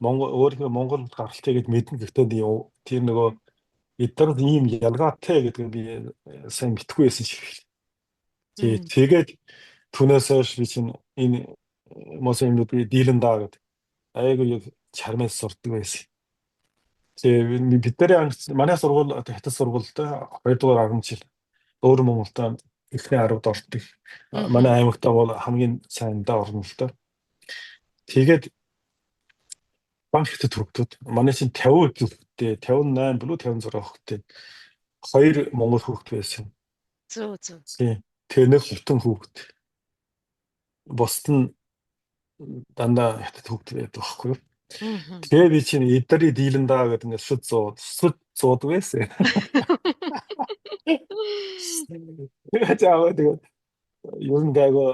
Монгол өөрийнхөө Монгол гаралтай гэж мэднэ, гэхдээ тэр нөгөө эдгээр ийм ялгаатай гэдгийг би сайн мэдэхгүй байсан шиг. Тий, тэгээд түүнээс хойш би чинь энэ мосон юмнууд би дийлэн даа гэдэг айгүй яг чармаас сурдаг байсан. Тэгээ бид нарын манай сургууль хятад сургуультай 2 дугаар 10 жил өөр Монголд эхний 10-д ордог. Манай аймагтаа бол хамгийн сайндаа орно л доо. Тэгээд Банк хятад хүүхдүүд. Манай чинь 50 хүүхдтэй, 58 билүү 56 хүүхдтэй. Хоёр монгол хүүхд байсан. Зөв зөв. Тийм. Тэгээ нэг хятад хүүхд. Бусд нь дандаа хятад хүүхд байдаг байхгүй юу? Тэгээ би чинь эдгэрий дийлэндаа гэдэг ингээд шүд зууд, сүд зуудаг байсан. Тэгээ жааваа тэгээд ер нь гайгүй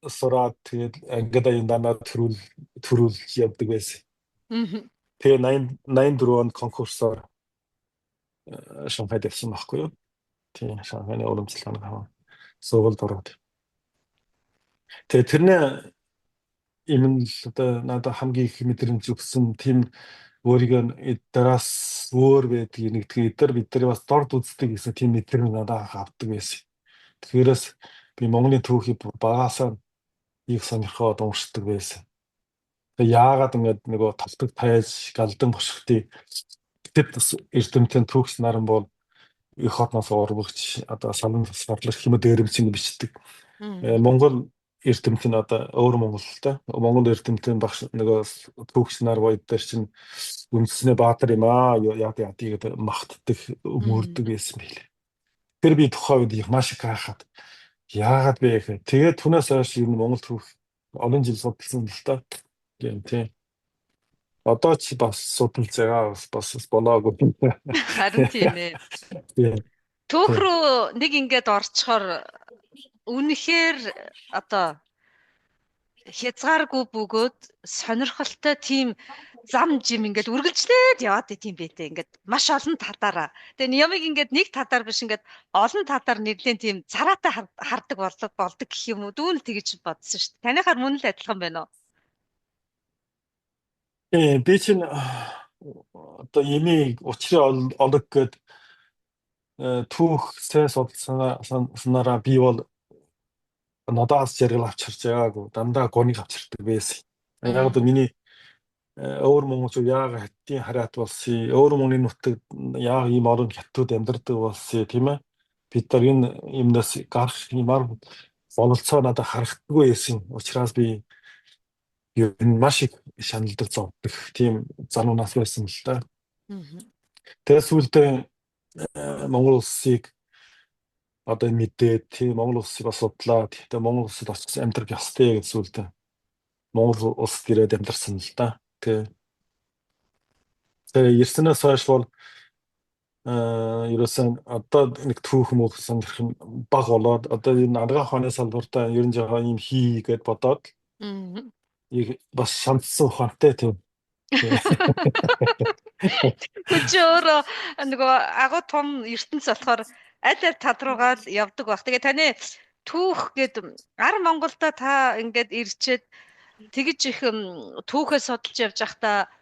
сураад, тэгээд ангидаа юм дандаа төрүүлж явдаг байсан. Тэгээ 80 84 онд конкурсоор Шанхайд явсан байхгүй юу? Тийм, Шанхайны урамжлал хаан сургуульд ороод. Тэгээ тэрний юм л одоо надад хамгийн их мэдрэмж өгсөн, тийм өөрийгөө эднээс өөр байдгийг, нэгдүгээр эдгээр бид нар бас дорд үздэг гэсэн тийм мэдрэмж надад анх авдаг байсан. Тэгэхээр би Монголын түүхийг багасаа их сонирхоод уншдаг байсан. Тэгээ яагаад ингэж нөгөө толдог тайз галдан бошготыг тэд эрдэмтэн түүхс наран бол их хотноос урвагч одоо салан сарлах хэмээн дээрэмч ингэ бичдэг. Монгол эрдэмтэн одоо өөр Монгол л та. Монгол эрдэмтэн багш нөгөө түүхч нар боёд дээр чинь үндснээ баатар юм аа, яад яад гэдэг магтдаг, мөрдөг байсан байлээ. Тэр би тухайн үед их маш их гайхаад, яагаад бэ гэхээр тэгээд түүнээс хойш ер нь Монгол түүх олон жил судалсан л та. Тийм тийм. Одоо ч бас судалж байгаа, бас болоогүй. Харин тийм ээ. Түүх рүү нэг ингээд орчхоор үнэхээр одоо хязгааргүй бөгөөд сонирхолтой тийм зам жим ингээд үргэлжлээд яваад идэм бэ те, ингээд маш олон талаараа. Тэгээ ямыг ингээд нэг талаар биш, ингээд олон талаар нэрлэн тийм цараатай хардаг болдог гэх юм уу. Дүүн л тэгэж бодсон шүү дээ. Таныхаар мөн л адилхан байна уу? Би чинь одоо ямиг учрын олог гээд түүх сайн судалсанараа би бол надаас жаргал авчирч байгаагүй, дандаа гоныг авчирдаг байсан. Яг одоо миний өөр монголчууд яагаад хаттын хариат болсон, өөр Монголын нутагт яагаад ийм олон хятадууд амьдардаг болсон, тийм ээ. Бид нар энэ юмнаас гарах юмар бололцоо надад харагддаггүй байсан. Учраас би ер нь маш их шаналдаг, зовдөг тийм залуунаас байсан л да. Тэгээ сүүлдээ Монгол улсыг одоо мэдээд, тийм, Монгол улсыг бас судлаад, тэгээ Монгол улсад очиж амьдрах ёстой гэж сүүлдээ Монгол улсад ирээд амьдарсан л да. Тэгээ ирсэнээс хойш бол ерөөсөн одоо нэг түүх мөх сонирх нь бага болоод, одоо энэ анагаах ухааны салбартаа ер нь жоохон юм хий гэд бодоод бас шаналсан ухаантай тийм. Хүн чи өөрөө нөгөө агуу том ертөнц болохоор аль аль тал руугаа л явдаг байх. Тэгээ таны түүх гээд ар Монголда та ингээд ирчээд тэгж их түүхээ судалж явж байхдаа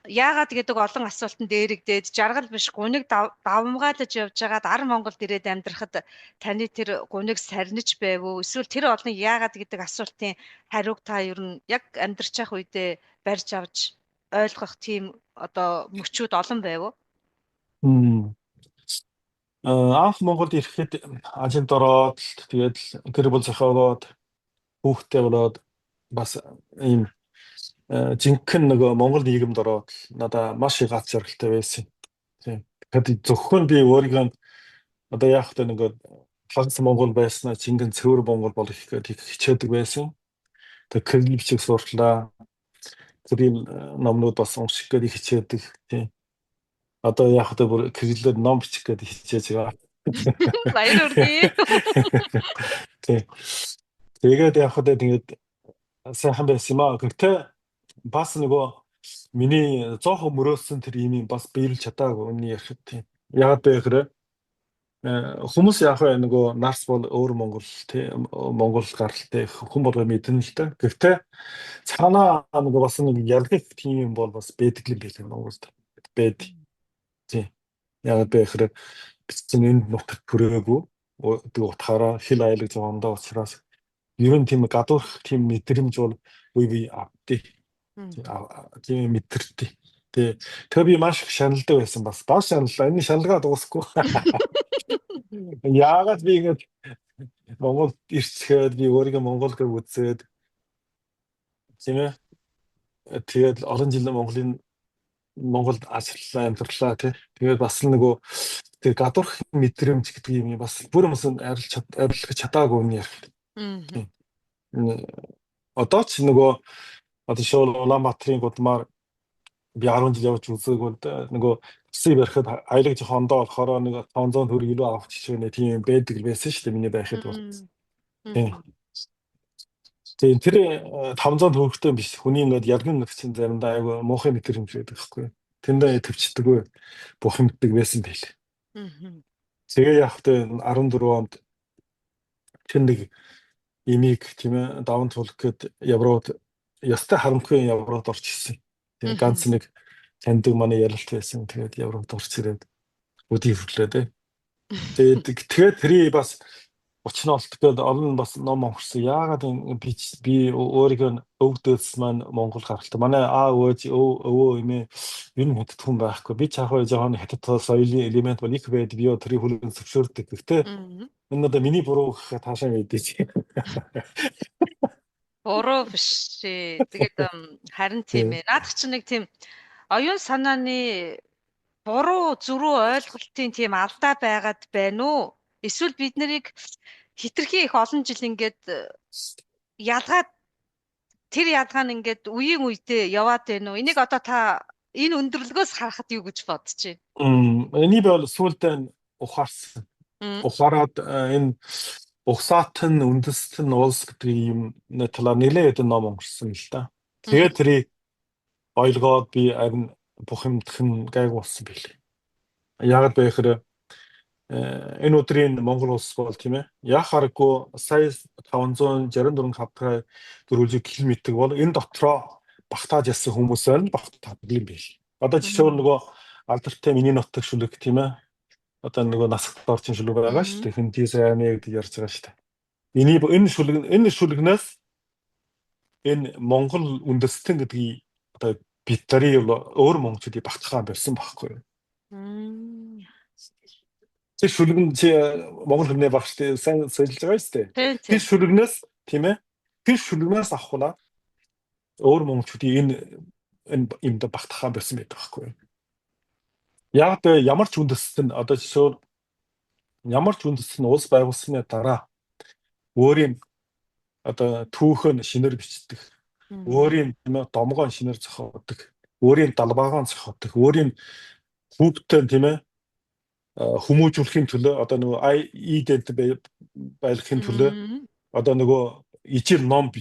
яагаад гэдэг олон асуултанд дээрэгдээд, жаргал биш гуниг давамгайлаж явж байгаад ар Монголд ирээд амьдрахад таны тэр гуниг сарниж байв уу? Эсвэл тэр олон яагаад гэдэг асуултын хариуг та ер нь яг амьдарч явах үедээ барьж авч ойлгох тийм одоо мөчүүд олон байв уу? Анх Монголд ирэхэд ажилд ороод, тэгээд гэр бүл зохиогоод, хүүхэдтэй болоод, бас ийм жинхэнэ нөгөө Монгол нийгэмд ороод надаа маш их аз жаргалтай байсан. Тийм. Тэгэхээр зөвхөн би өөрийгөө одоо яах вэ, нөгөө хагас Монгол байснаа жинхэнэ цэвэр Монгол болох гээд их хичээдэг байсан. Тэгээ кирилл бичиг сурлаа. Кирилл номнууд бас унших гээд их хичээдэг. Тийм. Одоо яах вэ, бүр кириллээр ном бичих гээд хичээж байгаа. Баяр хүргэе. Тийм. Тэгээд яах вэ, тэгээд сайхан байсан юм аа. Гэхдээ бас нөгөө миний 100% мөрөөдсөн тэр имийг бас биелүүлж чадаагүй, үнний ярихад, тийм. Яагаад бэ гэхээр хүмүүс яах вэ, нөгөө нарс бол өөр Монгол, тийм, Монгол гаралтай хүн болго мэднэ л дээ. Гэхдээ цаанаа нөгөө бас нэг ялгах тийм юм бол бас байдаг юм билээ Монголд. Байд. Тийм. Яагаад бэ гэхээр би чинь энд нутагт төрөөгүй гэдэг утгаараа хэл аялаг зовондоо учраас ер нь тийм гадуурх тийм мэдрэмж бол үе би авдээ. Тийм мэдэрдэг. Тэгээ би маш их шаналдаг байсан бас. Бас шаналлаа. Энэ шаналгаа дуусахгүй. Яагаад би ингэж Монголд ирчгээд би өөрийгөө Монгол гэж үзээд, тийм ээ. Тэгээд олон жил Монголд ажиллалаа, амьдралаа тий. Тэгээд бас л нөгөө тэр гадуурх мэдрэмж гэдэг юм бас бүр юмсан арилж чадаагүй юм ярих. Одоо ч нөгөө одоо шоул Улаанбаатарын гудмаар би 10 жил явж үзээгүй нөгөө такси барихад аялаг жоохон ондоо болохоор нэг 500 төгрөг илүү авах жишээ нэ тийм байдаг байсан шүү дээ миний байхад бол. Тийм. Тийм, тэр 500 төгрөгтэй биш, хүний ингээд ялган чинь заримдаа айгу муухай мэдрэмж байдаг байхгүй юу. Тэндээ төвчдөггүй бухимддаг байсан байл. Тэгээ яг тэ 14 онд тэр нэг имийг, тийм ээ, даван тулах гээд Еврод ястай харамгүй Еврод орж ирсэн. Тийм, ганц нэг таньдаг манай ялалт байсан. Тэгээд Еврод орж ирээд өдий хөрлөө дээ. Тэгээд тэрий бас учнаа олт гээд олон бас ном уншсан. Яагаад би би өөрийгөө өвдөөс маань Монгол гаралтай. Манай аа өөж өвөө эмээ ер нь хятад хүн байхгүй. Би ч яг жоохон хятад соёлын элемент бол их байд, би тэрийг хүлээн зөвшөөрдөг. Гэхдээ энэ одоо миний буруу гэхээ таашаа мэдээч. Буруу биш. Тэгээд харин тийм ээ. Наадах чинь нэг тийм оюун санааны буруу зөрүү ойлголтын тийм алдаа байгаад байна уу? Эсвэл бид нарыг хитрхи их олон жил ингээд ялгаад тэр ялгаа нь ингээд үеийн үедээ яваад байна уу? Энийг одоо та энэ өндөрлөгөөс харахад юу гэж бодож байна? Энийг бол сүүлдээ ухаарсан. Ухаарад энэ угсаат нь үндэст нь улс гэдэг юм талаар нэлээд хэдэн ном уншсан л да. Тэгээд тэрийг ойлгоод би харин бухимдах нь гайгүй болсон билээ. Яг бэ гэхээр энэ өдрийн Монгол улс бол, тийм ээ, яг хараггүй сая 564 квадрат 4 км бол энэ дотроо багтааж ясан хүмүүс байна, багтаадаг юм байл. Одоо жишээлбэл нөгөө алдартай миний нутаг шүлэг, тийм ээ, одоо нөгөө насагт орчин шүлэг байгаа шүү дээ. Хинти сайн гэдэг ярьж байгаа шүү дээ. Эний энэ шүлэг, энэ шүлгнээс энэ Монгол үндэстэн гэдгийг одоо бид нарын өөр монголчуудыг багтахаа болсон байхгүй юу? Тэр шүлгэн чи монгол хэлний багш сайн сэлж байгаа шүү дээ. Тэр шүлгнээс, тийм ээ, тэр шүлгнээс авахна өөр монголчуудын энэ юмд багтахаа болсон байдаг байхгүй юу? Яг тэ ямар ч үндэстэн, одоо жишээ ямар ч үндэстэн улс байгуулсны дараа өөрийн одоо түүхэн шинээр бичдэг. Өөрийн, тийм ээ, домгоон шинээр зохиодог. Өөрийн далбаагаан зохиодог. Өөрийн хүүхдтэй, тийм ээ, хүмүүжүүлэхийн төлөө, одоо нөгөө идент байлгахын төлөө одоо нөгөө ижил ном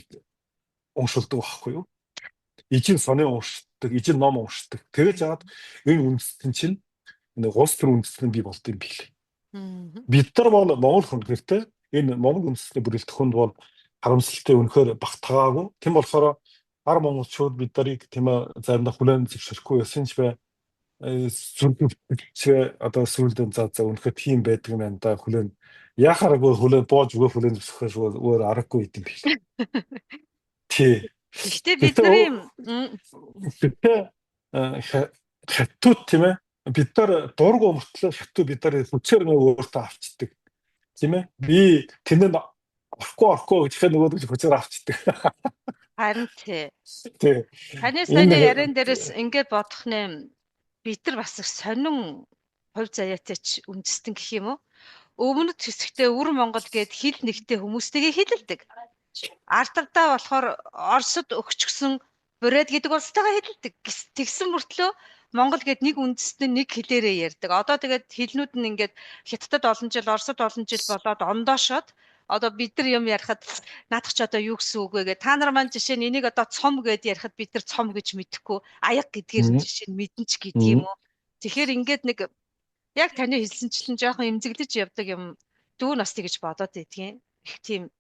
уншуулдаг байхгүй юу? Ижил сонин уншдаг, ижил ном уншдаг. Тэгээд жаад энэ үндэстэн чинь нэг улс төр үндэстэн бий болд юм бил. Бид нар бол Монгол хүн, гэхдээ энэ Монгол үндэстний бүрэлдэхүүнд бол харамсалтай үнэхээр багтгаагүй. Тийм болохоор хар монголчууд бид нарыг, тийм ээ, заримдаа хүлээн зөвшөөрөхгүй байсан ч бай зүрхвч одоо сүүлдээ за за үнэхээр тийм байдаг юм байна да, хүлээн яхааргүй хүлээн бууж өгөө, хүлээн зөвшөөрөх өөр аргагүй юм бил. Тий. Гэхдээ бидний Гэхдээ хятад, тийм ээ, бид нар дургу мөртлөө хятад бид нар хүчээр нэг өөртөө авчдаг. Тийм ээ. Би тэнд орохгүй орохгүй гэж ихэд нөгөө хүчээр авчдаг. Харин тий. Тий. Таны саяны яриан дээрээс ингээд бодох нэ, бид нар бас их сонин хувь заяатай ч үндэстэн гэх юм уу? Өмнөд хэсэгтээ Өвөр Монгол гээд хил нэгтэй хүмүүстэйгээ хилэлдэг. Ард талдаа болохоор Оросд өгчгсөн Бурайд гэдэг улстайгаа хилэлдэг. Тэгсэн мөртлөө Монгол гээд нэг үндэстэн нэг хэлээрээ ярьдаг. Одоо тэгээд хэлнүүд нь ингээд Хятадд олон жил, Оросд олон жил болоод ондоошоод одоо бид нар юм ярихад наадах ч одоо юу гэсэн үг вэ гэ. Та нар маань жишээ нь энийг одоо цом гэд ярихад бид нар цом гэж мэдэхгүй, аяг гэдгээр нь жишээ нь мэдэн ч гэдэг юм уу. Тэгэхээр ингээд нэг яг таны хэлсэнчлэн жоохон эмзэглэж явдаг юм дүү нас тэгж бодоод байдгийн. Их тийм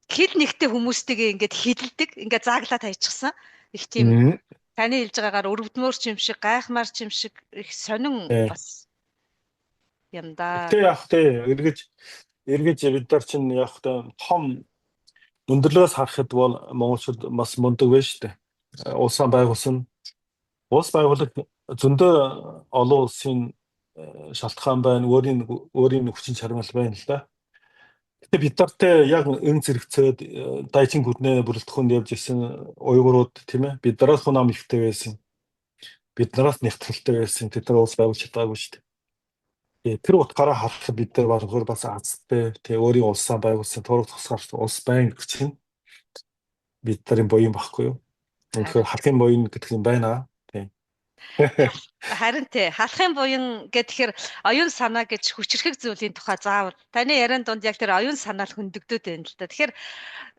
хэл нэгтэй хүмүүстэйгээ ингээд хилэлдэг, ингээд зааглаад хайчихсан. Их тийм таны хэлж байгаагаар өрөвдмөр ч юм шиг, гайхмаар ч юм шиг их сонин бас юм да. Гэтэ яг тэ эргэж бид нар чинь яг тэ том өндөрлөөс харахад бол монголчууд бас мундаг байна шүү дээ. Улсаа байгуулсан. Улс байгуулах зөндөө олон улсын шалтгаан байна, өөрийн өөрийн хүчин чармаал байна л да. Бид нартай яг эн зэрэгцээд дайчин гүрнээ бүрэлдэхүүнд явж исэн уйгурууд, тийм ээ, бид нараас хүн ам ихтэй байсан. Бид нараас нягтралтай байсан. Тэд нар улс байгуулж чадаагүй шүү дээ. Тэр утгаараа харахад бид нар болохоор бас азтай, тий, өөрийн улсаа байгуулсан тураг тусгаар улс байна гэдэг чинь бид нарын буян багхгүй юу? Харин Үнэхээр халахын буян гэдэг юм байна. Тий. Харин тий, халахын буян гэхээр оюун санаа гэж хүчрхэг зүйлийн тухай заавал таны яриан дунд яг тэр оюун санаа л хөндөгдөд байна л да. Тэгэхээр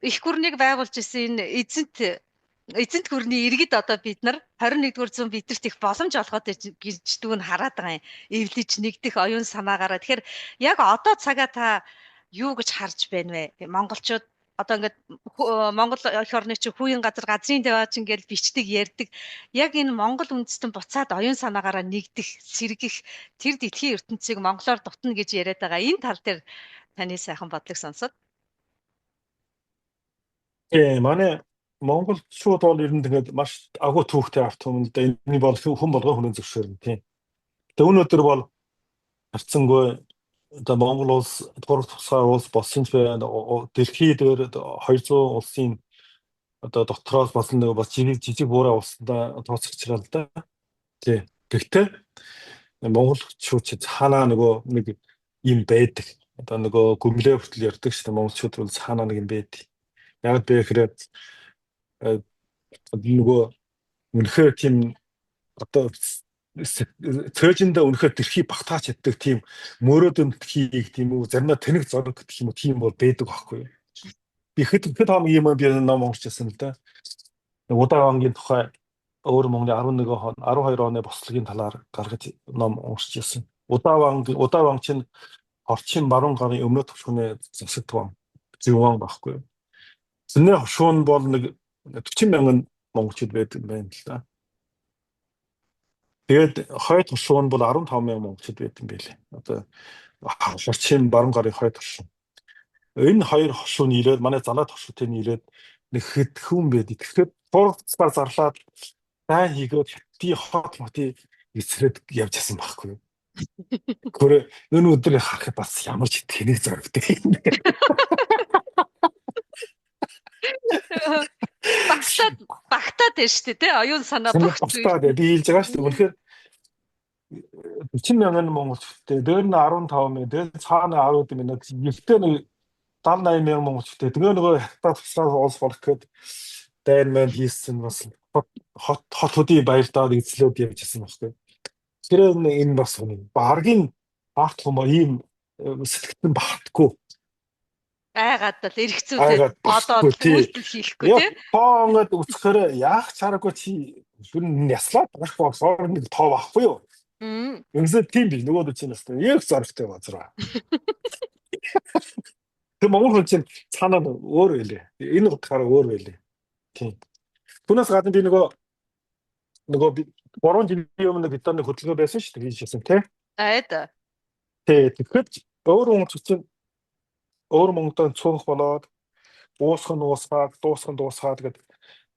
их гүрнийг байгуулж исэн энэ эзэнт гүрний иргэд одоо бид нар 21-р зуун бидэрт их боломж олгоод гэж дүүн хараад байгаа юм. Эвлэж нэгдэх оюун санаагаараа. Тэгэхээр яг одоо цагаа та юу гэж харж байна вэ? Монголчууд одоо ингээд Монгол эх орны чи хүүгийн газар газрын даваач ингээд бичдэг ярьдаг. Яг энэ Монгол үндэстэн буцаад оюун санаагаараа нэгдэх, сэргэх тэр дэлхийн ертөнцийг монголоор дутна гэж яриад байгаа. Энэ тал дээр таны сайхан бодлыг сонсоод. Тий, манай монголчууд бол ер нь тэгээд маш агуу түүхтэй ард түмэн л да. Энэ бол хүн болгон хүмүүн зөвшөөрнө, тийм. Тэгээ өнөөдөр бол харьцангуй одоо Монгол улс гурав тусгаар улс болсон ч байна. Дэлхий дээр 200 улсын одоо дотроос бас нэг бас жижиг жижиг буурай улсандаа тооцогч байгаа л да. Тий. Гэхдээ монголчууд чи цаанаа нөгөө нэг юм байдаг. Одоо нөгөө гүмлээ хүртэл ярьдаг шүү дээ. Монголчууд бол цаанаа нэг юм байдаг. Яг бэ гэхээр нөгөө үнэхээр тийм одоо цөөжиндөө үнэхээр дэлхий багтааж чаддаг тийм мөрөөдөлтхийг тийм үү, заримдаа тэнэг зориг гэх юм уу, тийм бол байдаг байхгүй юу. Би хэд хэд хоног юм би ном уншижсэн л да. Удаан ангийн тухай өөр Монголын 11 он 12 оны бослогийн талаар гаргаж ном уншиж байсан. Удаан чинь орчин баруун гарын өмнөд төвшгөний засагт ван зөвөн байхгүй юу. Зөнөө хошуун бол нэг 40 мянган монголчууд байдаг юм байна л да. Тэгээд хойд хошуун бол 15 мянган монголчууд байдаг юм байлээ. Одоо орчин баруун гарын хойд хошуун. Энэ хоёр хошуун ирээд манай залаад хошуутай нь ирээд нэг хэдхэн байд. Тэгэхээр турцгаар зарлаад дайн хийгээд хятадын хот мотыг эсрээд явж исэн байхгүй юу. Гөрө өнөөдөр харахад бас ямар ч тэнэг зоригтой юм бэ. Багтаад багтаад байна шүү дээ, тий? Оюун санаа бүх зүйл. Багтаад би хэлж байгаа шүү дээ. Үнэхээр 40 мянган монголчтой, дээр нь 15 мянга, дээр цаана 10 мянга, ихтэй нэг 70 80 мянган монголчтой. Тэгээ нөгөө хятад тусгаар улс болох гээд дайн мэн хийсэн бас хот хот хөдийн баярдаад эзлээд явж исэн байхгүй. Тэр энэ бас баргийн арт хүмүүс ийм сэтгэлтэн багтгүй. Айгаад л эргэцүүлээд бодоод үйлдэл хийхгүй тий. Тоонод өцгөхөөр яах чараагүй чи ер нь яслаад байх болохоор нэг тоо байхгүй юу? Юмсээ тийм биш нөгөө чинь бас яг зоригтой газар. Тэр монгол хүн чинь цаанаа өөр байлээ. Энэ утгаараа өөр байлээ. Тийм. Түүнээс гадна би нөгөө 3 жилийн өмнө бид нар нэг хөдөлгөөн байсан шүү дээ хийжсэн тий. Айд. Тий. Тэгэхээр өөр монголч чинь өөр Монголд цөөнх болоод уусах нь уусгаад дуусах нь дуусгаад гэдэг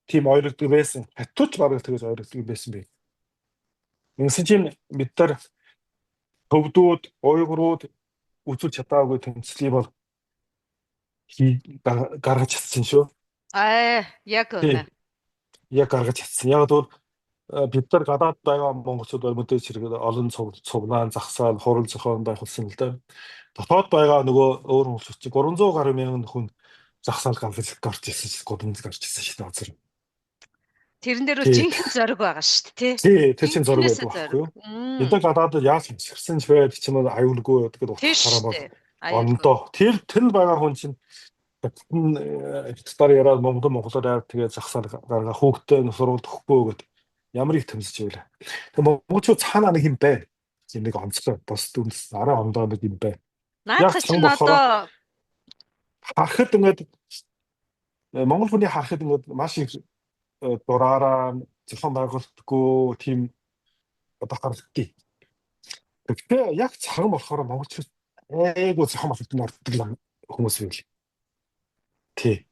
тийм ойрогддог байсан. Хятадч бараг тэгэж ойрогддог байсан бэ. Ингэсэн чинь бид нар төвдүүд, уйгурууд үзүүлж чадаагүй тэмцлийг бол гаргаж чадсан шүү. Аа, яг үнэ. Яг гаргаж чадсан. Яг бол бид нар гадаад байгаа монголчууд бол мэдээж хэрэг олон цуглаан, загсаал, хурал зохион байгуулсан л да. Дотоод байгаа нөгөө өөр монголчууд чинь 300 гаруй мянган хүн загсаал гаргаж гарч ирсэн шүү. 300 гарч ирсэн шүү дээ. Тэрэн дээр бол жинхэнэ зориг байгаа шүү дээ, тий. Тий, тэр чинь зориг байдаг байхгүй юу? Бид нар гадаадд яаж хэрсэн ч байд ч юм уу аюулгүй гэдэг утгаараа бол ондоо. Тэр тэр байгаа хүн чинь хятадаар яриад Монгол монголоор яриад тэгээд загсаал гаргаа хүүхдээ сургуульд өгөхгүй гэд ямар их тэмсэж байлаа. Тэгээ монголчууд цаанаа нэг юм байна. Тийм нэг онцлог бус дүнс арай ондоо нэг юм байна. Наадах чинь одоо харахад ингээд монгол хүний харахад ингээд маш их дураараа зохион байгуулалтгүй тийм одоо харагддаг. Тэгэхээр яг цаган болохоор монголчууд айгуу зохион байгуулалтанд ордог хүмүүс байл. Тий.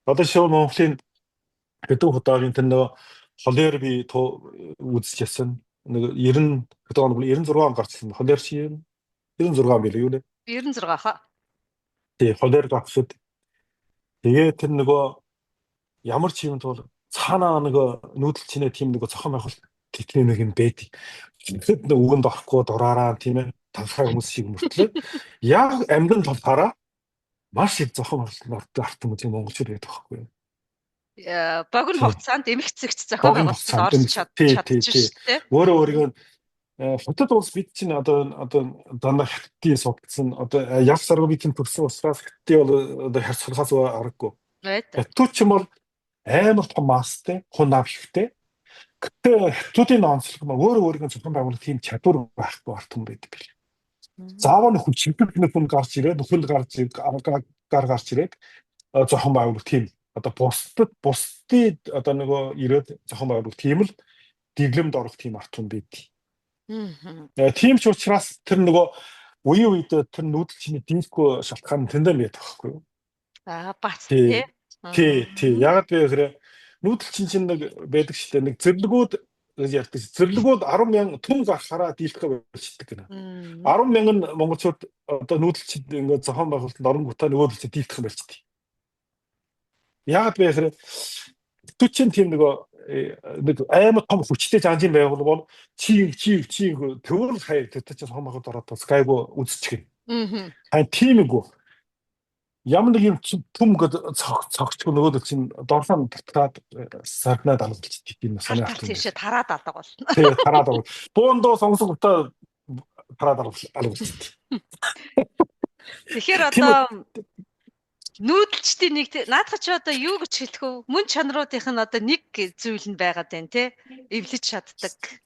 Одоо шив Монголын хэдэн удаагийн тэр нөгөө холер би үзчихсэн. Нэг 90 хэдэн он 96 он гарсан. Холер чи 96 он билээ юу нэ? 96 хаа. Тий, холер гарахад тэгээ тэр нөгөө ямар ч юм тул цаанаа нөгөө нүүдэл чинээ тийм нөгөө зохион байгуулалт тэтгэний нэг юм байдаг. Тэгэхэд нөгөө үгэнд орохгүй дураараа, тийм ээ, танхаа хүмүүс шиг мөртлөө яг амьдан талаараа маш их зохион байгуулалт ордог арт хүмүүс монголчууд байдаг байхгүй юу? Богино хугацаанд эмх зэгц зохион Богино байгуулалтанд хугацаанд орж эмх тий тий чадчих тий шүү дээ. Өөрөө өөрийгөө хятад улс бид чинь одоо дандаа хятадын судалсан, одоо яг саргуу бид чинь төрсэн улсаас хятадын бол одоо харьцуулахаас аргагүй. Хятад ч юм бол амар том масстай, хүн ам ихтэй. Гэтэ хятадын онцлог маа өөрөө өөрийгөө зохион байгуулах тийм чадвар байхгүй арт хүн байдаг бил. Заавал нөхөн чиглэл нөхөн гарч ирээд нөхөнд гарч гар гарч ирээд зохион байгуулах тийм одоо бусдад бусдын одоо нөгөө ирээд зохион байгуулах тийм л дэглэмд орох тийм арт хүн байдаг. Тийм ч учраас тэр нөгөө үеийн үед тэр нүүдэл чиний дийлэхгүй шалтгаан тэндээ байдаг байхгүй юу? Аа, бац тий. Тий, тий. Ягаад вэ гэхээр нүүдэл чин чинь нэг байдаг шүү дээ. Нэг зэрлэгүүд гэж ярьдаг. Зэрлэгүүд 10 мянга түн гарахаараа дийлэхээ болчихдог гэнэ. 10 мянган монголчууд одоо нүүдэл чинь ингээд зохион байгуулалтанд оронгуудаа нөгөө чинь дийлэх юм болчихдээ. Ягаад вэ гэхээр чинь тийм нөгөө нэг амар том хүчтэй жанжин байгуул бол чи чи чи төвөр хаяа тэр чинь зохион байгуулалт ороод бас гайгүй үзчихгэн. Харин тийм үгүй ямар нэг юм түм гэд цогцгүй нөгөөд чинь дорсон татгаад сарнаад алгалчдаг юм сонио авт. Тийшээ тараад алга болно. Тий, тараад алга. Буундуу сонгосон гутаа тараад алгалчдаг. Тэгэхээр одоо нүүдэлчдийн нэг наадах чи одоо юу гэж хэлэх вэ? Мөн чанаруудынх нь одоо нэг зүйл нь байгаад байна те. Эвлэж чаддаг.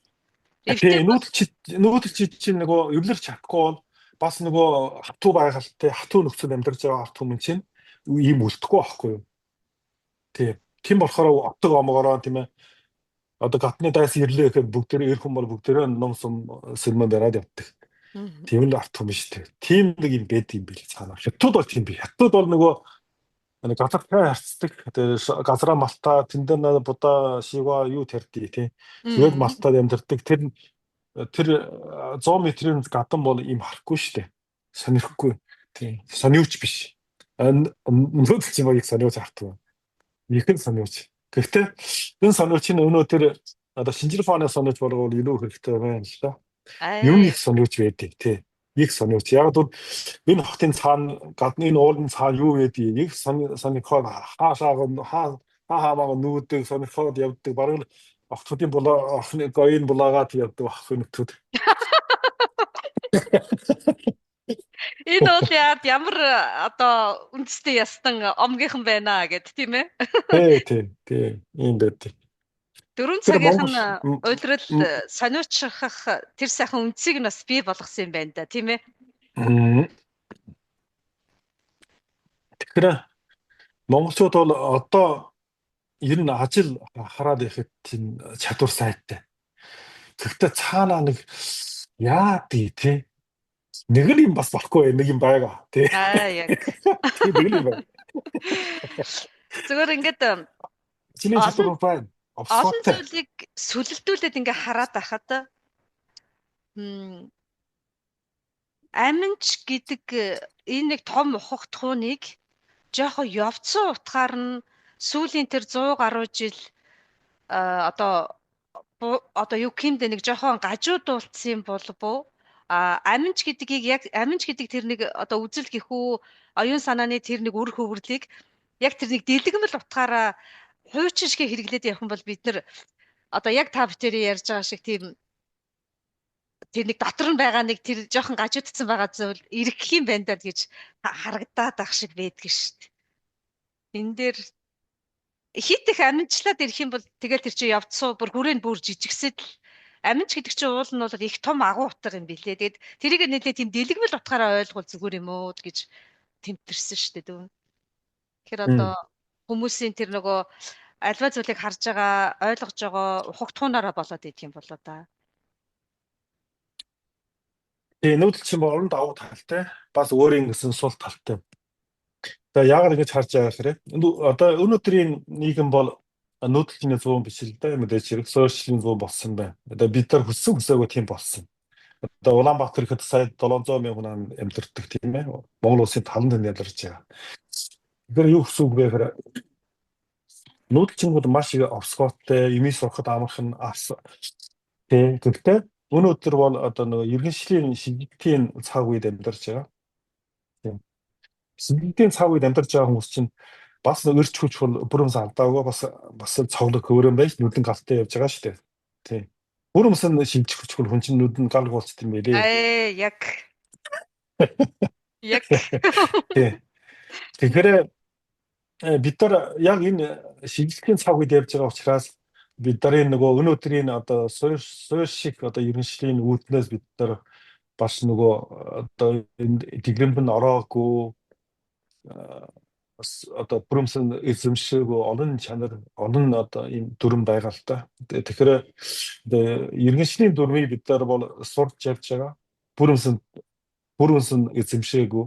Тий, нүүдэлчид чинь нөгөө эвлэрч чадахгүй бол бас нөгөө хатуу байгальтай хатуу нөхцөл амьдарч байгаа ард түмэн чинь ийм үлдэхгүй байхгүй юу? Тий. Тийм болохоор отог омгороо, тийм ээ. Одоо гадны дайс ирлээ гэхэд бүгдээрээ эр хүн бол бүгдээрээ ном сум сэрмэн бариад явдаг. Тийм л ард түмэн шүү дээ. Тийм нэг юм бэд юм бил цаанаа. Хятад бол тийм би. Хятад бол нөгөө нэг газартай харьцдаг. Тэгээ газраа малтаа тэндээ будаа шива юу тарьдгийг тий. Тэгээд малтаад амьдардаг. Тэр 100 метрийн гадан бол ийм харахгүй шүү дээ. Сонирхгүй. Тийм. Сониуч биш. Нүүдэл чинь их сониуч хартдаг. Их нь сониуч. Гэхдээ энэ сониуч нь өнөө тэр одоо шинжлэх ухааны сониуч болгоод илүү хэрэгтэй байна л да. Юм их сониуч байдаг тий. Их сониуч. Яг бол энэ хотын цаана гадны энэ уулын цаана юу байдгийг их сонирхоод хаашаа хаа хаамаа нүүдэг сонирхоод явдаг. Бараг л охтуудын булаа охины гоён булаагаад явдаг ах нөтүүд. Энэ бол яад ямар одоо үндэсний ястан омгийнхан байна гэд тийм ээ. Тий, тий, тий. Ийм байдаг. 4 цагийнх нь уйлрал сониучих тэр сайхан үндсийг нь бас бий болгосон юм байна да, тийм ээ. Тэгэхээр монголчууд бол одоо ер нь ажил хараад ихэд тийм чадвар сайтай. Гэхдээ цаанаа нэг яа дий тий. Нэг л юм бас болохгүй нэг юм байгаа тий. Аа яг. Тий, нэг л юм байна. Зүгээр ингээд чиний чадвар байна. Олон зүйлийг сүлэлдүүлээд ингээ хараад байхад аминч гэдэг энэ нэг том ухагтхууныг жоохон явцсан утгаар нь сүүлийн тэр 100 гаруй жил одоо юу гэмдэ нэг жоохон гажуудуулсан юм болов уу? А аминч гэдгийг яг аминч гэдэг тэр нэг одоо үзэл гэхүү оюун санааны тэр нэг үр хөврлийг яг тэр нэг дэлгэмэл утгаараа хуучин шиг хэрэглээд явах юм бол бид нар одоо яг та бүтэри ярьж байгаа шиг тийм тэр нэг дотор нь байгаа нэг тэр жоохон гажуудсан байгаа зүйл эргэх юм байна даа гэж харагдаад ах шиг байдаг шүү дээ. Энэ дээр хит их амжилтлаад ирэх юм бол тэгэл тэр чинь явцсан бүр хүрээнд бүр жижигсэд л аминч гэдэг чинь уул нь бол их том агуу утга юм билээ. Тэгээд тэрийг нэлээ тийм дэлгэмэл утгаараа ойлгуул зүгээр юм уу гэж тэмтэрсэн шүү дээ дүүн. Тэгэхээр одоо хүмүүсийн тэр нөгөө альва зүйлийг харж байгаа, ойлгож байгаа ухагтхуунаараа болоод идэх юм болоо да. Тэгээ нүүдэл чинь олон давуу талтай, бас өөрийн гэсэн сул талтай. За яагаад ингэж харж байгаа гэхээр одоо өнөөдрийн нийгэм бол нүүдэлчний зүүн биш л дээ, мэдээж хэрэг суурьшлийн зүүн болсон байна. Одоо бид нар хүссэн хүсээгүй тийм болсон. Одоо Улаанбаатар ихэд сая 700 мянган хүн амьдардаг, тийм ээ. Монгол улсын талан тэнд амьдарч байгаа. Тэгэхээр юу гэсэн үг вэ гэхээр нүүдэлчингүүд маш их овсгоотой, юмыг сурахад амархан ас тий. Гэхдээ өнөөдөр бол одоо нөгөө иргэншлийн шилжилтийн цаг үед амьдарч байгаа. Тийм. Шилжилтийн цаг үед амьдарч байгаа хүмүүс чинь бас өрч хүч бол бүрэмс алдаагүй, бас цоглог хөөрөн байж нүдэн галтай явж байгаа шүү дээ. Тийм. Бүрэмс нь шилжих хүч хүн чинь нүдэн галг болчт юм байлээ. Ээ, яг. Яг. Тийм. Тэгэхээр бид нар яг энэ шилжилтийн цаг үед явж байгаа учраас бид нарын нөгөө өнөөдрийн одоо суурь шиг одоо иргэншлийн үүднээс бид нар бас нөгөө одоо энэ дэглэмд нь ороогүй, бас одоо бүрэмсэн эзэмшээгүй олон чанар, олон одоо ийм дүрм байгаа л та. Тэгэхээр одоо иргэншлийн дүрмийг бид нар бол сурч явж байгаа. Бүрэмсэн эзэмшээгүй,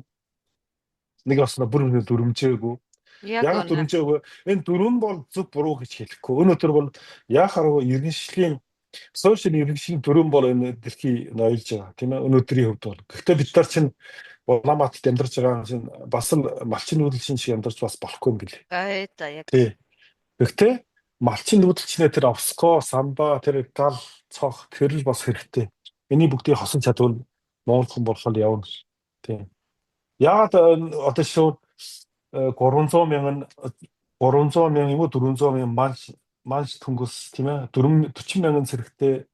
нэг осно бүрэмсэн дүрмжээгүй. Яг дүрмжээгүй. Энэ дүрм бол зөв буруу гэж хэлэхгүй. Өнөөдөр бол яхаар иргэншлийн сошиал иргэншлийн дүрм бол энэ дэлхий ноёлж байгаа, тийм ээ, өнөөдрийн хувьд бол. Гэхдээ бид нар чинь Улаанбаатарт амьдарч байгаа чинь бас л малчин нүүдэлчин шиг амьдарч бас болохгүй юм билээ. Аа за яг. Тий. Гэхдээ малчин нүүдэлчнээ тэр овсгоо, самбаа, тэр гал, цох тэр л бас хэрэгтэй. Эний бүгдийг хосон чадвал Монгол хүн болохоор явна. Тийм. Яагаад одоо шууд 300 мянган, 300 мянган юм уу, 400 мянган манш түнгэс, тийм ээ, 40 мянган цэрэгтэй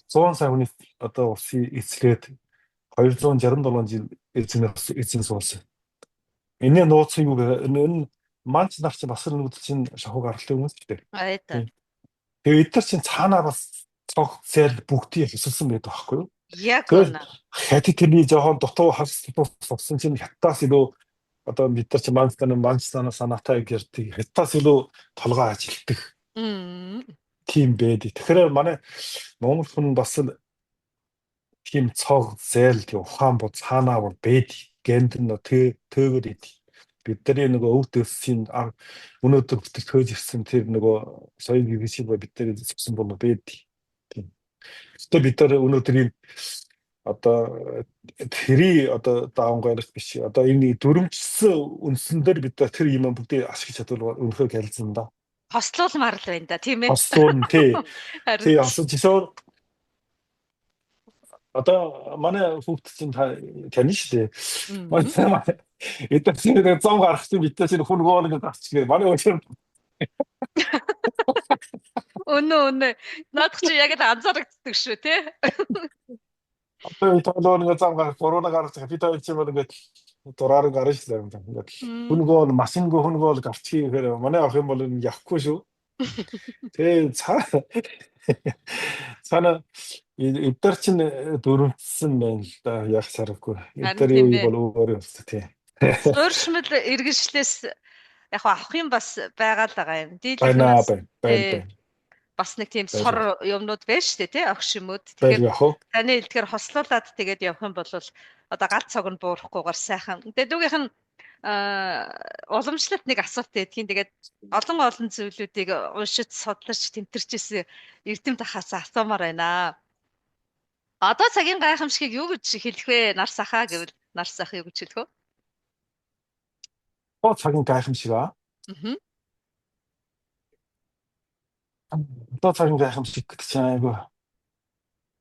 100 сая хүний одоо улсын эзлээд 267 жил эзэн суулсан. Энийн нууц юу вэ? Энэ манч нар чинь бас л нүүдэл чинь шахуу гаралтай хүмүүс шүү дээ. Тэгээ эдгээр чинь цаанаа бас цог зээл бүгдийг хосолсон байдаг байхгүй юу? Яг үнэ. Хятад тэрний жоохон дутуу хагас дутуу сувсан чинь хятадаас илүү одоо бид нар чинь манц танаа санаатай гэрдэг, хятадаас илүү толгой ажилтдаг. Тийм байдаг. Тэгэхээр манай Монгол хүн бас л тийм цог зээл, тийм ухаан бод цаанаа бол бэд генд нь төөгөр идэв. Бидний нөгөө өв дэвсийн өнөөдөр хүртэл төөж ирсэн тэр нөгөө соёл иргэншиг бо бид нар зөксөн бол бэд. Тийм. Гэхдээ бид нар өнөөдрийн одоо тэрий одоо даавн гайлах биш. Одоо энэ дүрмжсэн үндсэн дээр бид нар тэр юм бүгдийг ашиглаж чадвал үнэхээр гялзсан да. Хослуулмаар л байна да, тийм ээ. Хослуулна, тий. Тий, жишээ одоо манай хүүхд чинь тань шүү дээ. Манай эдгээр чинь зам гарах чинь бид чинь хүн гоол ингэ гарч гээ. Манай өчөр Үнэ үнэ. Наадах чи яг л анзаарагддаг шүү, тий. Одоо толоо нэг зам гарах, гурван гарах, бид хоёр чинь бол ингээд дураар гарна шүү дээ. Ингээд хүн гоол машингүй хүн гоол гарчгийг гэхээр манай ах юм бол явахгүй шүү. Тэгээ цаана эдгээр чинь дөрөвдсөн байна л да, яг сарвгүй. Эдгээр юу бол өөр юмс, тий. Суурьшмал иргэншлээс яг авах юм бас байгаа л байгаа юм. Дийлэнх байна. Бас нэг тийм сор юмнууд байна шүү дээ, тий, огш юмуд. Тэгэхээр таны хэлдгээр хослуулад тэгээд явах юм бол одоо гал цог нь буурахгүйгээр сайхан. Тэгээд дүүгийнх нь уламжлалт нэг асуулт байдгийн. Тэгээд олон олон зүйлүүдийг уншиж, судлаж, тэмтэрч ирсэн эрдэмт ахаас асуумаар байна. Одоо цагийн гайхамшигыг юу гэж хэлэх вэ? Нар сахаа гэвэл нар сах юу гэж хэлэх вэ? Одоо цагийн гайхамшиг аа. Одоо цагийн гайхамшиг гэдэг чинь айгүй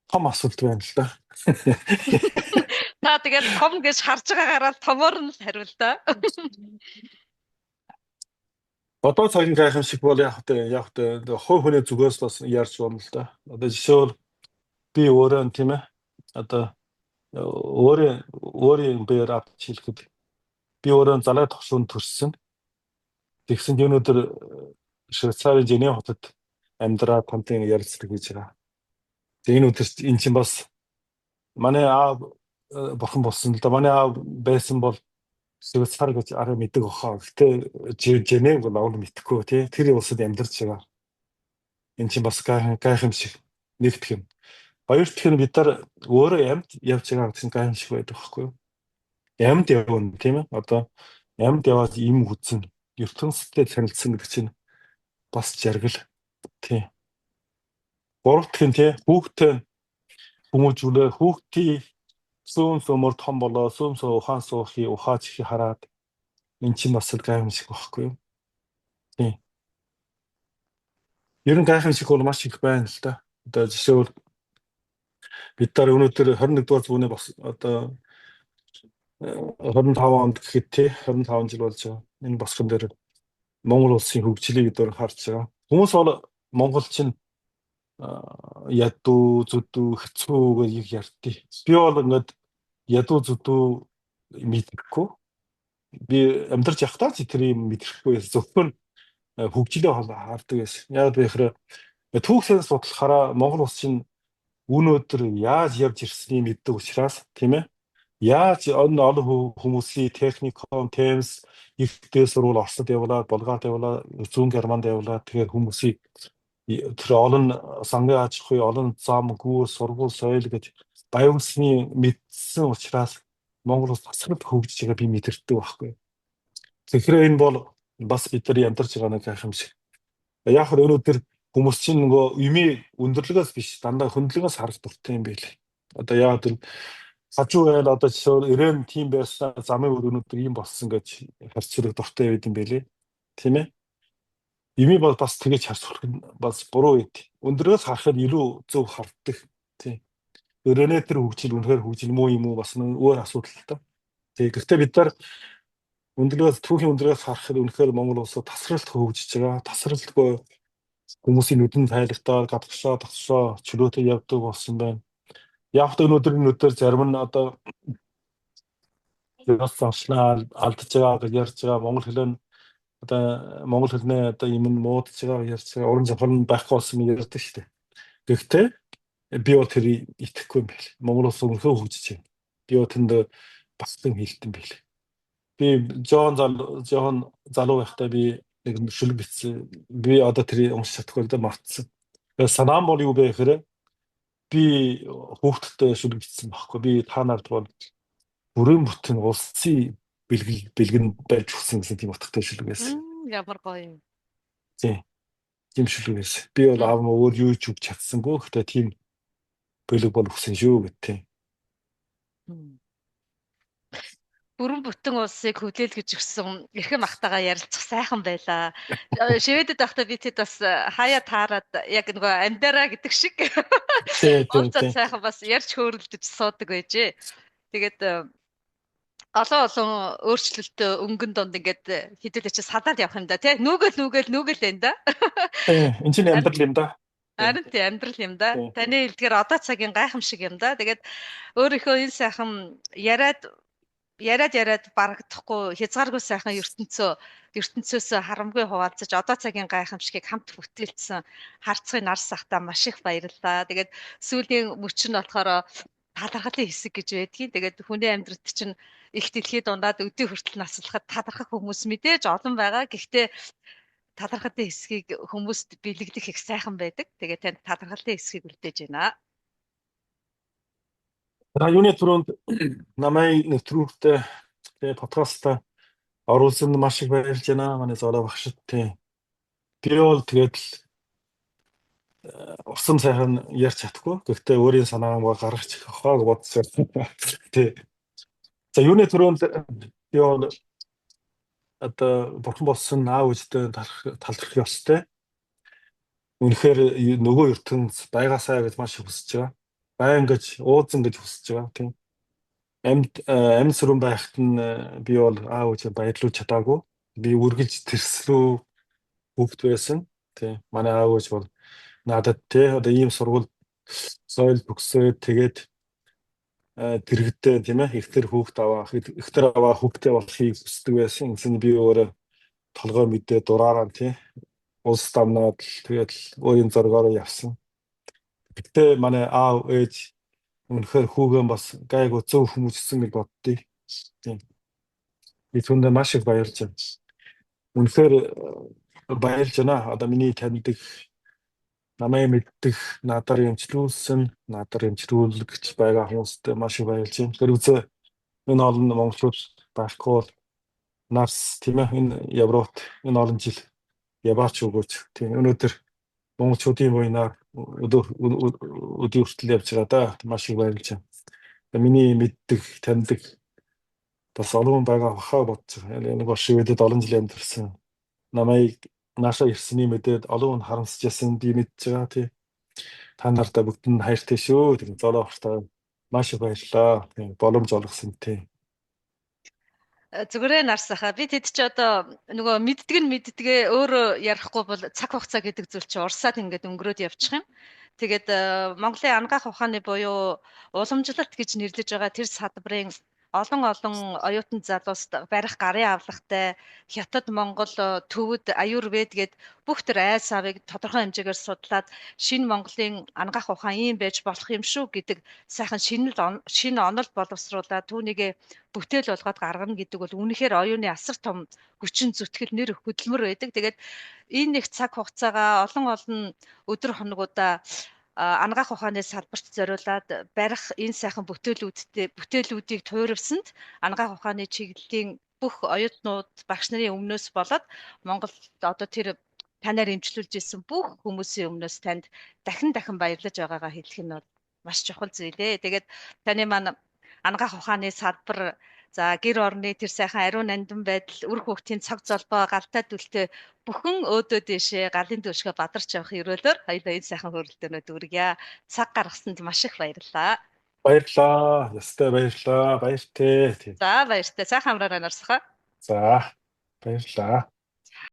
том асуулт байна л да. Та тэгээд том гэж харж байгаагаараа томоор нь л хариул та. Одоо цагийн гайхамшиг бол яг тэ яг тэ хувь хүний зүгээс бас ярьж болно л да. Одоо жишээвэл би өөрөө, тийм ээ, одоо өөрийн биеэр авч хэлэхэд би өөрөө Залай тогшуунд төрсөн. Тэгсэн чинь өнөөдөр Швейцарын Женев хотод амьдраад хамтын ярилцлага хийж байгаа. Тэгээ энэ өдөр энэ чинь бас манай аав бурхан болсон л да. Манай аав байсан бол Швейцар гэж арай мэддэг баха. Гэтэ Женев бол аав мэдэхгүй, тий. Тэр улсад амьдарч байгаа. Энэ чинь бас гайхамшиг нэгдэх юм. Хоёр дахь нь бид нар өөрөө амьд явж байгаа гэдэг чинь гайхамшиг байдаг байхгүй юу? Амьд явна, тийм ээ. Одоо амьд яваад им үзэн ертөнцтэй танилцсан гэдэг чинь бас жаргал. Тий. Гурав дахь нь, тий, хүүхдтэй Хүмүүжүүлээ хүүхдийн сүүн сөмөр том болоо сүүн сөө ухаан суухи ухаач хи хараад эн чинь бас л гайхамшиг байхгүй юу? Тийм. Ер нь гайхамшиг бол маш их байна л да. Одоо жишээвэл бид нар өнөөдөр 21 дугаар зууны бас одоо 25 онд гэхэд тий 25 жил болж байгаа. Энэ босгон дээр Монгол улсын хөгжлийг бид харж байгаа. Хүмүүс бол Монгол чинь ядуу, зүдүү, хэцүү гэж их ярьдیں۔ Би бол ингээд ядуу зүдүү мэдрэхгүй. Би амьдарч явахдаа ч тэр юм мэдрэхгүй. Зөвхөн хөгжлөө хардаг байсан. Яг би гэхээр түүх сайн судлахаараа Монгол улс чинь өнөөдөр яаж явж ирснийг мэддэг учраас, тийм ээ. Яаж энэ олон хүмүүсийн техникум, темс, ихтэй сурвал Оросд явуулаад, Болгарт явуулаад, Зүүн Германд явуулаад, тэгэхээр хүмүүсийг тэр олон сангийн аж ахуй, олон зам, гүүр, сургууль, соёл гэж баян мэдсэн учраас Монгол улс тасралт хөгжиж байгаа би мэдэрдэг байхгүй. Тэгэхээр энэ бол бас бид нар амьдарч байгаа нэг гайхамшиг. Яг л өнөөдөр хүмүүс чинь нөгөө юмыг өндөрлөгөөс биш, дандаа хөндлөгөөс харах дуртай юм байл. Одоо яг л хажуу байл одоо жишээ Ирэн тийм байсан, замын үр өнөөдөр ийм болсон гэж харьцуулах дуртай байд юм байлээ. Тийм ээ. Юмыг бол бас тэгэж харьцуулах нь бас буруу байд. Өндрөөс харахад илүү зөв харагдах. Тийм. Өрөөнөө тэр хөгжил үнэхээр хөгжил муу юм уу, бас нэг өөр асуудал л та. Тийм. Гэхдээ бид нар өндрөөс, түүхийн өндрөөс харахад үнэхээр Монгол улсад тасралт хөгжиж байгаа. Тасралтгүй хүмүүсийн нүдэнд тайлагдаад гадагшаа дотшоо чөлөөтэй явдаг болсон байна. Яг л өнөөдөр зарим нь одоо ёс заншлаа алдаж байгаа гэж ярьж байгаа. Монгол хэл нь одоо монгол хэлнээ одоо юм нь муудаж байгаа гэж ярьж байгаа. Уран зохиол нь байхгүй болсон гэж ярьдаг шүү дээ. Гэхдээ би бол тэр итгэхгүй юм байл. Монгол улс үнэхээр хөгжиж байна. Би бол тэнд багтан хэлтэн байл. Би жоон залуу байхдаа би нэг шүлэг бичсэн. Би одоо тэр уншиж чадахгүй л да, мартсан. Тэгээ санаам бол юу бэ гэхээр би хүүхдтэй шүлэг бичсэн байхгүй. Би та нарт бол бүрэн бүтэн улсын бэлгэл бэлгэн барьж өгсөн гэсэн тийм утгатай шүлэг байсан. Ямар гоё юм. Тийм. Тийм шүлэг байсан. Би бол аав өөр юу ч өгч чадсангүй. Гэхдээ тийм бэлэг бол өгсөн шүү гэх тийм. Бүрэн бүтэн улсыг хүлээлгэж өгсөн эрхэм ахтайгаа ярилцах сайхан байлаа. Шведэд байхдаа би тэд бас хаяа таарад яг нөгөө амьдараа гэдэг шиг уулзаад сайхан бас ярьж хөөрөлдөж суудаг байжээ. Тэгээд олон олон өөрчлөлт өнгөн донд ингээд хэдүүлээ чи салаад явах юм да тий. Нүгэл нүгэл нүгэл энэ да. Тий, энэ чинь амьдрал юм да. Харин тий, амьдрал юм да. Таны хэлдгээр одоо цагийн гайхамшиг юм да. Тэгээд өөрийнхөө энэ сайхан яриад яриад яриад барагдахгүй хязгааргүй сайхан ертөнцөөс харамгүй хуваалцаж одоо цагийн гайхамшигыг хамт бүтээлсэн харцгын нар сахтаа маш их баярлалаа. Тэгээд сүүлийн мөч нь болохоор талархлын хэсэг гэж байдгийн. Тэгээд хүний амьдралд чинь их дэлхийд дундаад өдий хүртэл наслахад талархах хүмүүс мэдээж олон байгаа. Гэхдээ талархлын хэсгийг хүмүүст бэлэглэх их сайхан байдаг. Тэгээд танд талархлын хэсгийг үлдээж байна. За, юуны түрүүнд намайг нэвтрүүлэгтээ тэгээ подкастаа оруулсан маш их баярлж байна. Манай Золоо багшид тий. Би бол тэгээд л усан сайхан ярьж чадахгүй. Гэхдээ өөрийн санаагаа гаргах хаа бодсон. Тий. За, юуны түрүүнд би бол одоо бурхан болсон аав ээжтэй талархах ёстой. Үнэхээр нөгөө ертөнц байгаасаа гэж маш их хүсэж байгаа. Байн гэж уузан гэж хүсэж байгаа, тийм. Амьд амьд сүрэн байхад нь би бол аав ээжээ баярлуулж чадаагүй. Би үргэлж тэрслүү хүүхэд байсан. Тийм. Манай аав ээж бол надад тий одоо ийм сургууль соёл төгсөөд тэгээд дэргэдтэй, тийм ээ, эхнэр хүүхд аваа, эхнэр аваа хүүхдээ болохыг хүсдэг байсан. Ингэсэн би өөрөө толгой мэдээ дураараа тий улс дамнаад тэгээд өөрийн зоргоороо явсан. Гэхдээ манай аав ээж үнэхээр хүүгэн бас гайгүй зөв хүмүүжсэн гэж боддгийг. Тийм. Би түүндээ маш их баярлж байна. Үнэхээр баярлж байна. Одоо миний таньдаг, намайг мэддэг, надаар эмчлүүлсэн, надаар эмчлүүлгэж байгаа хүмүүстээ маш их баярлж байна. Тэр үзээ энэ олон монголчууд байхгүй бол нарс, тийм ээ, энэ Европт энэ олон жил яваач өгөөч. Тийм, өнөөдөр Монголчуудын буянаар өдөр өдий хүртэл явж байгаа да. Маш их баярлж байна. Миний мэддэг, таньдаг бас олон хүн байгаа хаа бодож байгаа. Нэг бол Шведэд олон жил амьдарсан. Намайг наашаа ирсний мэдээд олон хүн харамсаж ясан би мэдж байгаа, тий. Та нартаа бүгд нь хайртай шүү. Тэр золоо хуртаа маш их баярлалаа. Тийм боломж олгосон, тий. Зүгээрээ нарсахаа би тэд чи одоо нөгөө мэддэг нь мэддгээ, өөрөө ярихгүй бол цаг хугацаа гэдэг зүйл чи урсаад ингээд өнгөрөөд явчих юм. Тэгээд Монголын анагаах ухааны буюу уламжлалт гэж нэрлэж байгаа тэр салбарын олон олон оюутан залууст барих гарын авлагатай Хятад, Монгол, Төвөд, Аюурвед гээд бүх тэр айл савыг тодорхой хэмжээгээр судлаад шинэ Монголын анагаах ухаан ийм байж болох юм шүү гэдэг сайхан шинэ шинэ онол боловсруулаад түүнийгээ бүтээл болгоод гаргана гэдэг бол үнэхээр оюуны асар том хүчин зүтгэл, нэр хөдөлмөр байдаг. Тэгээд энэ их цаг хугацаагаа олон олон өдөр хоногудаа анагаах ухааны салбарт зориулаад барих энэ сайхан бүтээлүүдтэй бүтээлүүдийг туйрвсанд анагаах ухааны чиглэлийн бүх оюутнууд, багш нарын өмнөөс болоод Монгол одоо тэр танаар эмчлүүлж ирсэн бүх хүмүүсийн өмнөөс танд дахин дахин баярлаж байгаагаа хэлэх нь бол маш чухал зүйлээ. Тэгээд таны маань анагаах ухааны салбар, за гэр орны тэр сайхан ариун нандин байдал, үр хүүхдийн цог золбоо, галтай дүлтэй бүхэн өөдөө дэшээ галын түлшгээ бадарч явах ерөөлөөр хоёулаа энэ сайхан хөрөлдөөнөө дүүргье. Цаг гаргасанд маш их баярлалаа. Баярлалаа. Ястай баярлалаа. Баяртай. За, баяртай. Сайхан амраарай, Нарсахаа. За, баярлалаа.